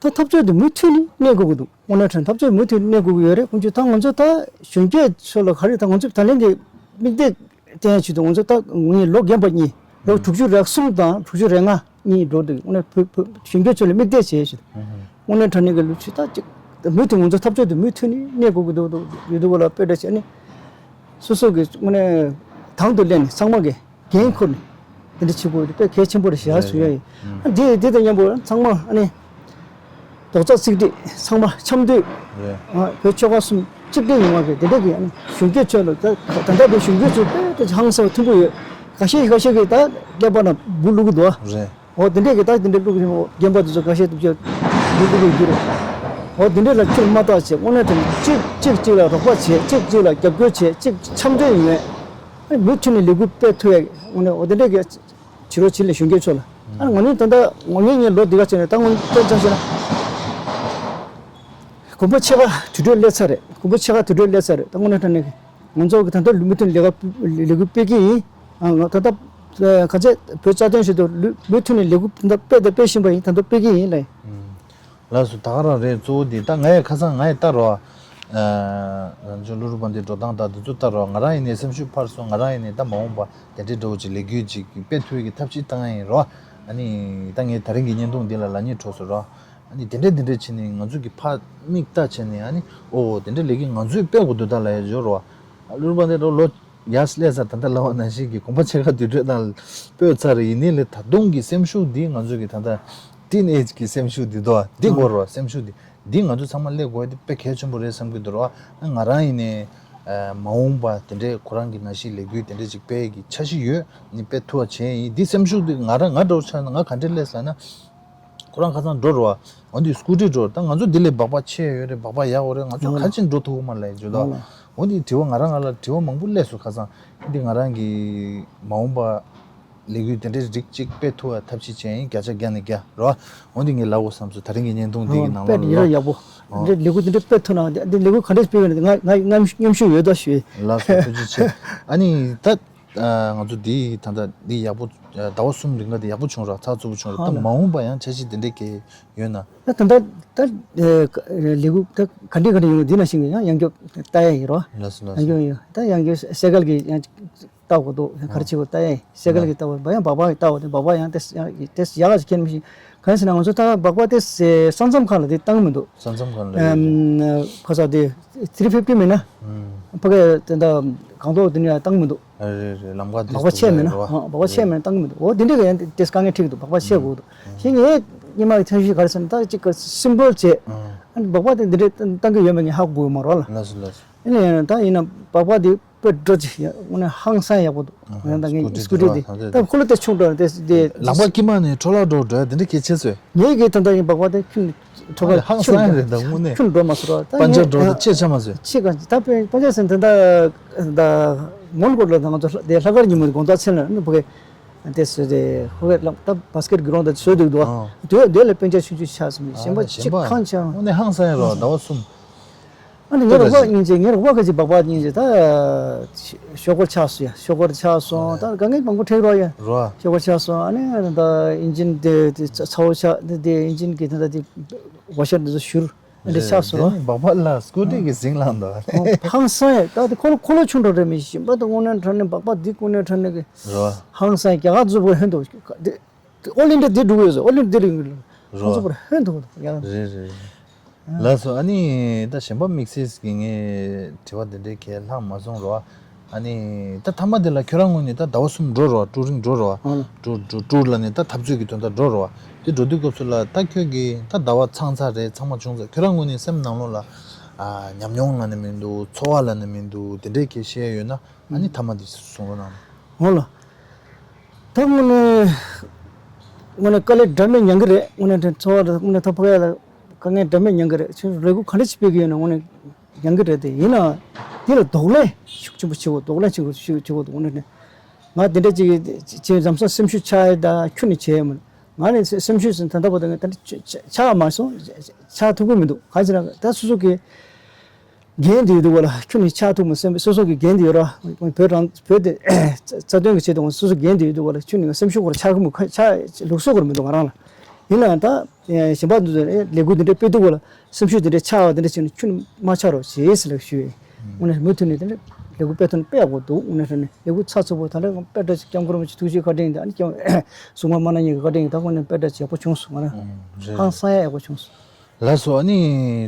ད་འཐབ་རྩོད་དེ་མུ་མཐུད་ནས་གནས་དགོས་ཀྱི་འདུག། དངོས་གནས་དྲང་འཐབ་རྩོད་མུ་མཐུད་གནས་དགོས་ཀྱི་ཡོད་རེད། ཁོང་ཚོས་ད་ང་ཚོ་ད་གཞོན་སྐྱེས་ཚོ་ལ་ག་རེ་ད་ང་ཚོ་ད་ལན་གྱི་མིག་ལྟས་བསྟན་ཡ་ཆེད་དུ་ང་ཚོ་ད་ངས་ལོ་རྒན་པ་གཉིས་ལོ་དྲུག་ཅུ་རེ་གསུམ་དང་དྲུག་ཅུ་རེ་ལྔ་གཉིས་འགྲོ་འདུག། དངོས་གནས་བོད་བོད་གཞོན་སྐྱེས་ཚོ་ལ་མིག་ལྟས་བྱས་ཞེས། དངོས་གནས་དྲང་གནས་ཀྱི་ལོ་ཆུ་ད་ཅིག་མུ་མཐུད་ང་ཚོ་འཐབ་རྩོད་དེ་མུ་མཐུད་ནས་གནས་དགོས་ཀྱི་འདུག་འདུག་ཡོད་འདུག་ག་ལ་དཔེ་འདྲ་བྱས་ནས་སོ་སོ་གི་དངོས་གནས་དང་དུ་སླེབས་ནས་ཚང་མ་གི་འགན་འཁུར་ནས་དེ་འདྲ་བྱེད་དགོས་དེ་དཔེ་གལ་ཆེན་པོ་རེད་ཞེས་ཞུ་ཡ་ཡིན། ཨ་འདི་འདི་དང་མཉམ་པོ་ཚང་མ་ཨ་ནི་རྡོག་རྩ་གཅིག་སྒྲིལ་ཚང་མ་འཆམ་མཐུན། ཨ་བོད་ཆོལ་ཁ་གསུམ་གཅིག་སྒྲིལ་ཡོང་བ་གི་དེ་འདྲ་གི་ཨ་ནི་གཞོན་སྐྱེས་ཚོ་ལ་ད་ད་ལྟ་བོད་གཞོན་སྐྱེས་ཚོ་དཔེ་དེ་ཧང་སང་བ་མཐོན་པོ་ཡོད། ཁ་ཤས་ཁ་ཤས་ཀྱིས་ད་ཀླད་པ་ན་འབུ་བླུག་གི་འདུག་ཨ། འོ་དེ་འདྲས་ཀྱི་ད་དེ་འདྲས་བླུག་གི་རྒན་པ་དེ་ཚོ་ཁ་ཤས་དེ་ཚོ་འབུ་བླུག་གི་རྒྱུ་རེད། འོ་དེ་འདྲས་ལ་ཁྱོད་མ་བརྟག་བྱས་དངོས་གནས་དྲང་གཅིག་གཅིག་གཅིག་ལ་རོགས་པ་བྱས་གཅིག་གཅིག་ལ་རྒྱབ་སྐྱོར་བྱས་གཅིག་འཆམ་མཐུན་ཡོང་བའི་མུ་མཐུད་ནས་ལས་འགུལ་སྤེལ་ཐུབ་ཡ་དངོས་གནས་འོ་དེ་འདྲས་ཀྱི་བྱེད་རོགས་བྱེད་ལས་གཞོན་སྐྱེས་ཚོ་ལ་ཨ་ནི་ང་ནི་ད་ལྟ་ངོ་ངས་ངའི་ལོ་འདི་ག་བྱས་ནས་ད་ངོ་སྤེལ་ཙམ་བྱས་ན། གོམ་པ་ཕྱེད་ཀ་དུས་ཚོད་སླེབས་ཚར་རེད། གོམ་པ་ཕྱེད་ཀ་དུས་ཚོད་སླེབས་ཚར་རེད། ད་དངོས་གནས་དྲང་གནས་ང་ཚོ་གི་ད་ལྟ་མུ་མཐུད་ལས་ཀ་ལས་འགུལ་སྤེལ་གྱི་ཡིན། ཨ་ང་ད་ལྟ་ག་ཚད་བོད་རྩ་དོན་ཆེད་དུ་མུ་མཐུད་ནས་ལས་འགུལ་ད་སྤེལ་དང་སྤེལ་བཞིན་པ་ཡིན། ད་ལྟ་སྤེལ་གྱི་ཡིན་ལ། ལགས་སོ། ད་ག་རང་རེད། གཙོ་བོ་འདི་ད་ང་ཡི་ཁ་སང་ང་ཡི་ལྟ་རོགས། ང་ཚོ་ཀླུ་རུ་པ་འདི་འགྲོ་སྟངས་དང་འདི་ཚོ་ལྟ་རོགས། ང་རང་ཡིན་ནའི་སེམས་ཤུགས་འཕར་སོང་། ང་རང་ཡིན་ནའི་ད་མ་འོངས་པ་དེ་འདྲའི་འདྲ་བོ་ཅིག་ལས་འགུལ་ཅིག་སྤེལ་ཐུབ་ཀྱི་ཐབས་ཤེས་བཏང་ཡ་ཡིན་རོགས། ཨ་ནི་ད་ངས་ད་རིང་གི་བརྙན་ཐུང་འདི་ལ་ལབ་སྙིང་བྲོ་སོང་རོགས། ཨ་ནི་དེ་འདྲས་དེ་འདྲས་བྱས་ནས་ང་ཚོ་གི་ཕར་མིག་ལྟ་བྱས་ནས་ཨ་ནི་ཨོ་དེ་འདྲས་ལས་ཀྱི་ང་ཚོས་སྤེལ་དགོས་འདུག་ད་ལབ་ཡ་ཡོད་རོགས། ཀླུ་རུ་པ་འདི་འགྲོ་ལོ་ཡར་སླེབས་ཚར། ད་ལྟ་ལབ་པ་ནང་བཞིན་གྱི་གོམ་པ་ཕྱེད་ཀ་དུས་ཚོད་དང་སྤོས་ཚར་ཡིན་ནའི་ལས་ད་དུང་གི་སེམས་ཤུགས་འདི་ང་ཚོ་གི་ད་ལྟ་ཏིན་ཨེཇ་གི་སེམས་ཤུགས་འདི་དོ་འདི་དགོས་རོགས། སེམས་ཤུགས་འདི་འདི་ང་ཚོ་ཚང་མ་སླེབས་དགོས་ཡ་འདི་དཔེ་གལ་ཆེན་པོ་རེད་བསམ་གྱི་འདུག་རོགས། ང་རང་ཡིན་ནའི་མ་འོངས་པ་དེ་འདྲའི་ཁོ་རང་གི་ནང་བཞིན་ལས་འགུལ་དེ་འདྲས་ཅིག་སྤེལ་གྱི་འཆར་གཞི་ཡོད། ནི་སྤེལ་ཐུབ་པ་བྱས་ཡིན། འདི་སེམས་ཤུགས་འདི་ང་རང་ང་འདྲ་བོ་ཆགས་ན་ང་ག་འདྲས་སླེབས་ཟེར་ན། ཁོ་རང་ཁ་སང་འགྲོ་རོགས། འོ་འདི་སྐུ་དྲི་འགྲོ། ད་ང་ཚོ་འདི་ལས་སྦག་སྦག་ཆེ་ཡོད་རེད། སྦག་སྦག་ཡག་ཡོད་རེད། ང་ཚོ་ཨང་ག་ཅིག་འགྲོ་ཐུབ་ཀྱི་མ་རེད་ལབ་ཡ་ཅིག་ད། ཨང་། འོ་འདི་དྲི་བ་ང་རང་ང་ལ་དྲི་བ་མང་པོ་སླེབས་སོང་། ཁ་སང་འདི་ང་རང་གི་མ་འོངས་པ་ལས་འགུལ་དེ་འདྲའི་རིགས་གཅིག་སྤེལ་ཐུབ་པ་ཐབས་ཤེས་བྱས་ཡིན། བརྒྱ་ཆ་བརྒྱ་ནས་བརྒྱ་རོ། འོ་འདི་ངས་ལབ་དགོས་བསམ་སོང་། ད་རིང་གི་བརྙན་ཐུང་འདི་གི་ནང་ལོགས་ལ། དཔེ་ཡག་པོ། ཨང་། འདི་ལས་འགུལ་འདི་འདྲ་སྤེལ་ཐུབ་ན་འདི་ལས་འགུལ་ག་འདྲས་སྤེལ་བ་ང་ང་མཉམ་ཞུགས་ཡོད་ད་ཞུ། ལགས་སོ། ཐུགས་རྗེ་ཆེ། ཨ་ནི་ད། ཨ་ང་ཚོ་འདི་ད་ལྟ་འདི་ཡག་པོ། ཟླ་བ་གསུམ་རིང་ག་འདི་ཡག་པོ་བྱུང་ར། ཚགས་ཚུད་པོ་བྱུང་ར། ད་ཧ་ལ། མ་འོངས་པ་ཡང་འཆར་གཞི་འདི་འདྲའི་གལ་ཡོད་ན། ད་ད་ལྟ་ད་ལས་འགུལ་ད་ག་འདྲ་ག་འདྲ་ཡོང་འདི་ནང་བཞིན་གྱི་ཡང་ཡང་སྐྱོབ་ལྟ་ཡ་ཡིན་རོ། ལགས་སོ་ལགས་སོ། ཡང་སྐྱོབ་ཡོད། ད་ཡང་སྐྱོབ་སེ་གལ་གྱི་ཡང་ལྟ་དགོས་འདུག། ཡང་ག་རེ་བྱེད་དགོས་ལྟ་ཡ་ཡིན། སེ་གལ་གྱི་ལྟ་དགོས། བ་ཡང་སྦག་སྦག་གི་ལྟ་དགོས། དེ་སྦག་སྦག་ཡང་ཏེ་ཡང་ཏེ་ཡག་ག་ཅིག་ཁྱེར་མི་ཤེས། གང་ཡིན་ཟེར་ན་ང་ཚོ་ད་སྦག་སྦག་དེ་ས་མཚམས་ཁག་ལ་དེ་བཏང་མི་འདུག། ས་མཚམས་ཁག་ལ་ཨམ་ཁ་ས་དེ་ཐི་རི་ཕིབ་ཊི་མིན་ན། ཨམ། ཕ་གི་དེ་འདྲ་སྒང་ཏོག་དེ་ནས་བཏང་མི་འདུག། རེད་རེད། ལམ་ཁ་དེ་སྦག་སྦག་ཆད་མེད་ན། རེད་བ། ཨ་སྦག་སྦག་ཆད་མེད་ན་བཏང་མི་འདུག། འོ་དེ་འདྲ་གི་ཡང་དེ་དཀའ་ངལ་འཕྲད་ཀྱི་འདུག། སྦག་སྦག་ཆད་དགོས་འདུག། ཨམ། ཤེས་ངས་སྔོན་མ་གི་ཐབས་ཤེས་ག་རེ་ཟེར་ན་ད་ཅིག་གི་སིམ་པལ་བྱས། ཨམ། ཨ་ནི་སྦག་སྦག་དེ་འདི་འདྲ་བཏང་གི་ཡོད་མེད་ངས་ཧ་གོ་གི་མ་རེད་ལ། ལགས་སོ་ལགས་སོ། ཨ་ནི་ད་ཡིན་ན་སྦག་སྦག་དེ། དཔེ་འགྲོ་ཅིག་ཡ་དངོས་གནས་ཧང་སང་ཡག་པོ་འདུག། ཨ་ཡང་ད་ངས་སྐུ་སྐུ་དྲིན་དྲིན་འགྲོ་ད་ད་ཁོ་ལ་དེ་ཆུང་འགྲོ་དེ་དེ་ལམ་ཁ་དཀྱིལ་མ་ནས་འཕྲོ་བརླག་འགྲོ་འགྲོ་ཡ་དེ་འདྲ་གལ་ཆེ་ཚོད། ངས་གི་ད་ད་ཡིན་སྦག་སྦག་དེ་ཁྱོན་འཕྲོ་ཨ་བརླག་ཧང་ཆུང་སང་ཡ་འགྲོ་རེད་ད་དངོས་གནས། ཁྱོན་འགྲོ་མ་སོང་ར་ད་པན་ཆ་ངས་འགྲོ་དེ་ཨ་ཆེ་ཆ་མ་ཚོད། ཆེ་ག་ད་པན་པན་ཆ་ཟེར་ད་ད་ད་མོན་གྷོ་ལ་ད་ང་ཚོ་དེ་ལྷག་དཀར་ཉིན་མོ་དགོང་དག་མཚན་ལ་ནི་བུ་གེ་དེ་སུ་དེ་ཧུ་གེ་ལ་ད་བ་སི་ཀེ་ཊི་གི་རོང་དེ་བཟོས་འདུག་དོ། ཨ་དེ་དེ་ལ་པན་ཆ་ཆུང་ཆུང་ཆགས་སོང་། ཨ་གཞན་པ་གཞན་ཆེ་པ་གང་ཆགས། དངོས་གནས་ཧང་སང་ཡ་རོ་ཟླ་བ་གསུམ། ཨ་ནི་ངའི་རོགས་པ་སྙིང་རྗེ། ངའི་རོགས་པ་ག་ཅིག་སྦག་སྦག་སྙིང་རྗེ་ད་ཤོག་སྒོར་ཆགས་སོང་ཡ། ཤོག་སྒོར་ཆགས་སོང་། ད་དཀའ་ངལ་མང་པོ་འཕྲད་རོགས་ཡ། རོ། ཤོག་སྒོར་ཆགས་སོང་། ཨ་ནི་ད་ཨིན་ཇིན་དེ་དེ་ཚ་ཚ་བོ་ཆགས་དེ་དེ་ཨིན་ཇིན་གི་ད་ད་དེ་ཝ་ཤར་དེ་ཚོ་བཞུར། འདི་ཆགས་སོང་། དེ་ནི་སྦག་སྦག་ལ་སྐུ་དྲིན་གྱིས་ཟིང་ལངས་འདུག་ཨ། ཧང་སང་ཡ། ད་དེ་ཁོ་ལོ་ཁོ་ལོ་ཆུང་འགྲོ་རེད། མི་གཞན་པ་དང་དངོས་གནས་དྲང་གནས་སྦག་སྦག་འདི་དངོས་གནས་དྲང་གནས་ཀྱི་རོ། ཧང་སང་ཡ། རྒྱ་གར་གཙོ་བོ་ཧན་དུ་འདི་ཨོ་ལིན་ཏི་འདི་འགྲོ་གི་ཡོད་ཟེར། ཨོ་ལིན་ཏི་འདི་རིང་གི་ལ་རོ། ཁོ་ཚོ་པར་ཧན་དུ་ཡ། རེད་རེད། ལགས་སོ། ཨ་ནི་ད་གཞན་པ་དམིགས་བསལ་གྱི་ངས་དྲི་བ་དེ་འདྲའི་གས་ལྷག་མ་སོང་རོ། ཨ་ནི་ད་མཐའ་མ་དེ་ལ་ཁྱོད་རང་ངོས་ནས་ད་ཟླ་བ་གསུམ་འགྲོ་རོ། ཀྲུའུ་རིང་འགྲོ་རོ། ཨ་ལ། ཀྲུའུ་ཀྲུའུ་ཀྲུའུ་ལ་ནས་ད་འཐབ་རྩོད་ཀྱི་དོན་དག་འགྲོ་རོ། དེ་འགྲོ་དུས་སྐབས་སུ་ལ་ད་ཁྱོད་ཀྱིས་ད་ཟླ་བ་ཚང་ཚ་རེད། ཚང་མ་བྱུང་ཚར། ཁྱོད་རང་ངོས་ནས་སེམས་ནང་ལོགས་ལ་ཨ་ཉམས་མྱོང་ལབ་ནས་མི་འདུག་ཚོར་བ་ལབ་ནས་མི་འདུག་དེ་འདྲའི་གས་བཤད་ཡོད་ན་ཨ་ནི་མཐའ་མ་དེ་གསུང་རོགས་གནང་། འོ་ལ། ད་དངོས་གནས་དངོས་གནས་དཀའ་ལས་འདྲ་མིན་མྱངས་ཀྱི་རེད། དངོས་གནས་དྲན་ཚོར་བ་དང་དངོས་གནས་ཐོབ་ཕ་གི་ལ་དཀའ་ངལ་འདྲ་མིན་མྱངས་ཀྱི་རེད། ཁྱོད་ལས་འགུལ་ག་འདྲ་ཞིག་སྤེལ་གྱི་ཡོད་ན་དངོས་གནས་མྱངས་ཀྱི་རེད། དེ་ཡིན་ནའང་འདི་ལ་གདོང་ལེན་ཤུགས་ཆེན་པོ་བྱེད་དགོས། གདོང་ལེན་བྱེད་དགོས། ཤུགས་བྱེད་དགོས། དངོས་གནས་ང་འདི་འདྲ་ཅིག་བྱས་ལམ་སང་སེམས་ཤུགས་ཆག་ཡས་ད་ཁྱོན་ནས་བྱས་མིན། ང་ནི་སེམས་ཤུགས་ཟིན་ད་ལྟ་བར་དུ་ང་ད་ལྟ་ཆག་མ་སོང་། ཆག་ཐུབ་ཀྱི་མི་འདུག་གང་ཟེར་ན་ད་སོ་སོ་གི་འགན་དེ་ཡོད་དུས་བ་ལ་ཁྱོད་ནི་ཆགས་ཐུབ་མ་སེམས། སོ་སོ་གི་འགན་དེ་ཡོད་ར། བོད་རང་བོད་དེ་རྩ་དོན་གྱི་ཆེད་དུ་སོ་སོ་འགན་དེ་ཡོད་དུས་བ་ལ་ཁྱོད་ནི་སེམས་ཤུགས་སྐོར་ཆགས་ཀྱི་མི་ཁ་ཆགས་ལུགས་སྲོལ་སྐོར་མི་འདུག་ང་རང་ལ། ཡིན་ནའང་ད་གཞན་པ་འདུག་ལས་འགུལ་འདི་འདྲ་སྤེལ་དུས་བ་ལ་སེམས་ཤུགས་འདི་འདྲ་ཆགས་པ་འདི་འདྲ་བྱས་ནས་ཁྱོད་ནི་མ་ཆགས་རོགས་བྱེད་ཟེར་ལབ་ཞུ་ཡིན། དངོས་གནས་མུ་མཐུད་ནས་འདི་འདྲ་ལས་འགུལ་སྤེལ་ཐོག་ནས་སྤེལ་ཡག་པོ་འདུག་དངོས་གནས་དྲང་གནས་ལས་འགུལ་ཚགས་ཚུད་པོ། ད་ལྟ་དཔེ་འདྲ་ཅིག་སྐྱབས་མགོན་རིན་པོ་ཆེ་ཐུགས་རྗེ་བཀའ་དྲིན་དང་ཨ་ནི་སྐྱབས་སྲུང་མ་མ་ན་ཉིད་ཀྱི་བཀའ་དྲིན་དང་དངོས་གནས་དཔེ་འདྲ་ཅིག་ཡག་པོ་བྱུང་སོང་། ང་རང་ཧང་སང་ཡག་ཡག་པོ་བྱུང་སོང་། ལགས་སོ། ཨ་ནི་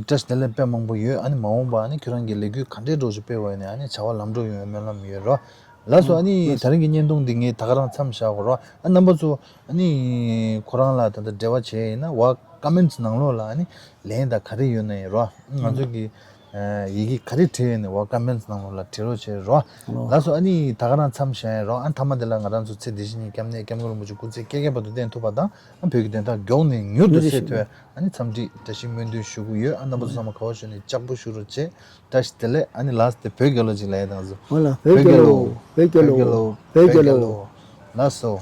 བཀྲ་ཤིས་བདེ་ལེགས། དཔེ་མང་པོ་ཡོད། ཨ་ནི་མ་འོངས་པ་ཨ་ནི་ཁྱོད་རང་གིས་ལས་འགུལ་ག་འདྲའི་འགྲོ་ཞིག་སྤེལ་བ་ཡིན་ནའི་ཨ་ནི་བྱ་བ་ལམ་འགྲོ་ཡོང་བའི་སྨོན་ལམ་ཡོད་རོ། ལགས་སོ། ཨ་ནི་ད་རིང་གི་བརྙན་ཐུང་འདི་ངས་ད་ག་རང་མཚམས་བཞག་གོ་རོ། ཨ་རྣམ་པ་ཚོ་ཨ་ནི་ཁོ་རང་ལ་ད་ལྟ་འབྲེལ་བ་བྱས་ཡིན་ན་བ་ཀོ་མེན་ཊི་ནང་ལོགས་ལ་ཨ་ནི་ལན་དང་ག་རེ་ཡོད་ན་ཡིན་རོ། ང་ཚོ་གི་ཡི་གེ་ག་རེ་བྲིས་ཡོད་ནའི་བ་ཀོ་མེན་ཊི་ནང་ལོགས་ལ་བྲིས་རོགས་བྱེད་རོ། ལགས་སོ། ཨ་ནི་ད་ག་རང་མཚམས་བཞག་ཡིན་རོ། ཨ་མཐའ་མ་དེ་ལ་ང་རང་ཚོ་ཚེ་འདི་ཕྱི་གཉིས་སྐྱབས་གནས་སྐྱབས་མགོན་རིན་པོ་ཆེ་སྐུ་ཚེ་བསྐལ་བརྒྱའི་བར་དུ་བརྟན་ཐུབ་པ་དང་། བོད་ཀྱི་བདེན་མཐའ་མགྱོགས་ནས་མྱུར་དུ་གསལ་ཐུབ། ཨ་ནི་འཚམས་འདྲི་བཀྲ་ཤིས་སྨོན་འདུན་ཞུ་གི་ཡོད། ཨ་རྣམ་པ་ཚོ་ཚང་མ་ག་བ་བཞུགས་ནས་ལྕགས་པོ་བཞུགས་རོགས་བྱེད། བཀྲ་ཤིས་བདེ་ལེགས། ཨ་ནི་ལཱསི་ཊི་དེ་བོད་རྒྱལ་ལོ་ཅིག་ལབ་ཡ་དང་། བོད་རྒྱལ་ལོ། བོད་རྒྱལ་ལོ། བོད་རྒྱལ་ལོ། ལགས་སོ།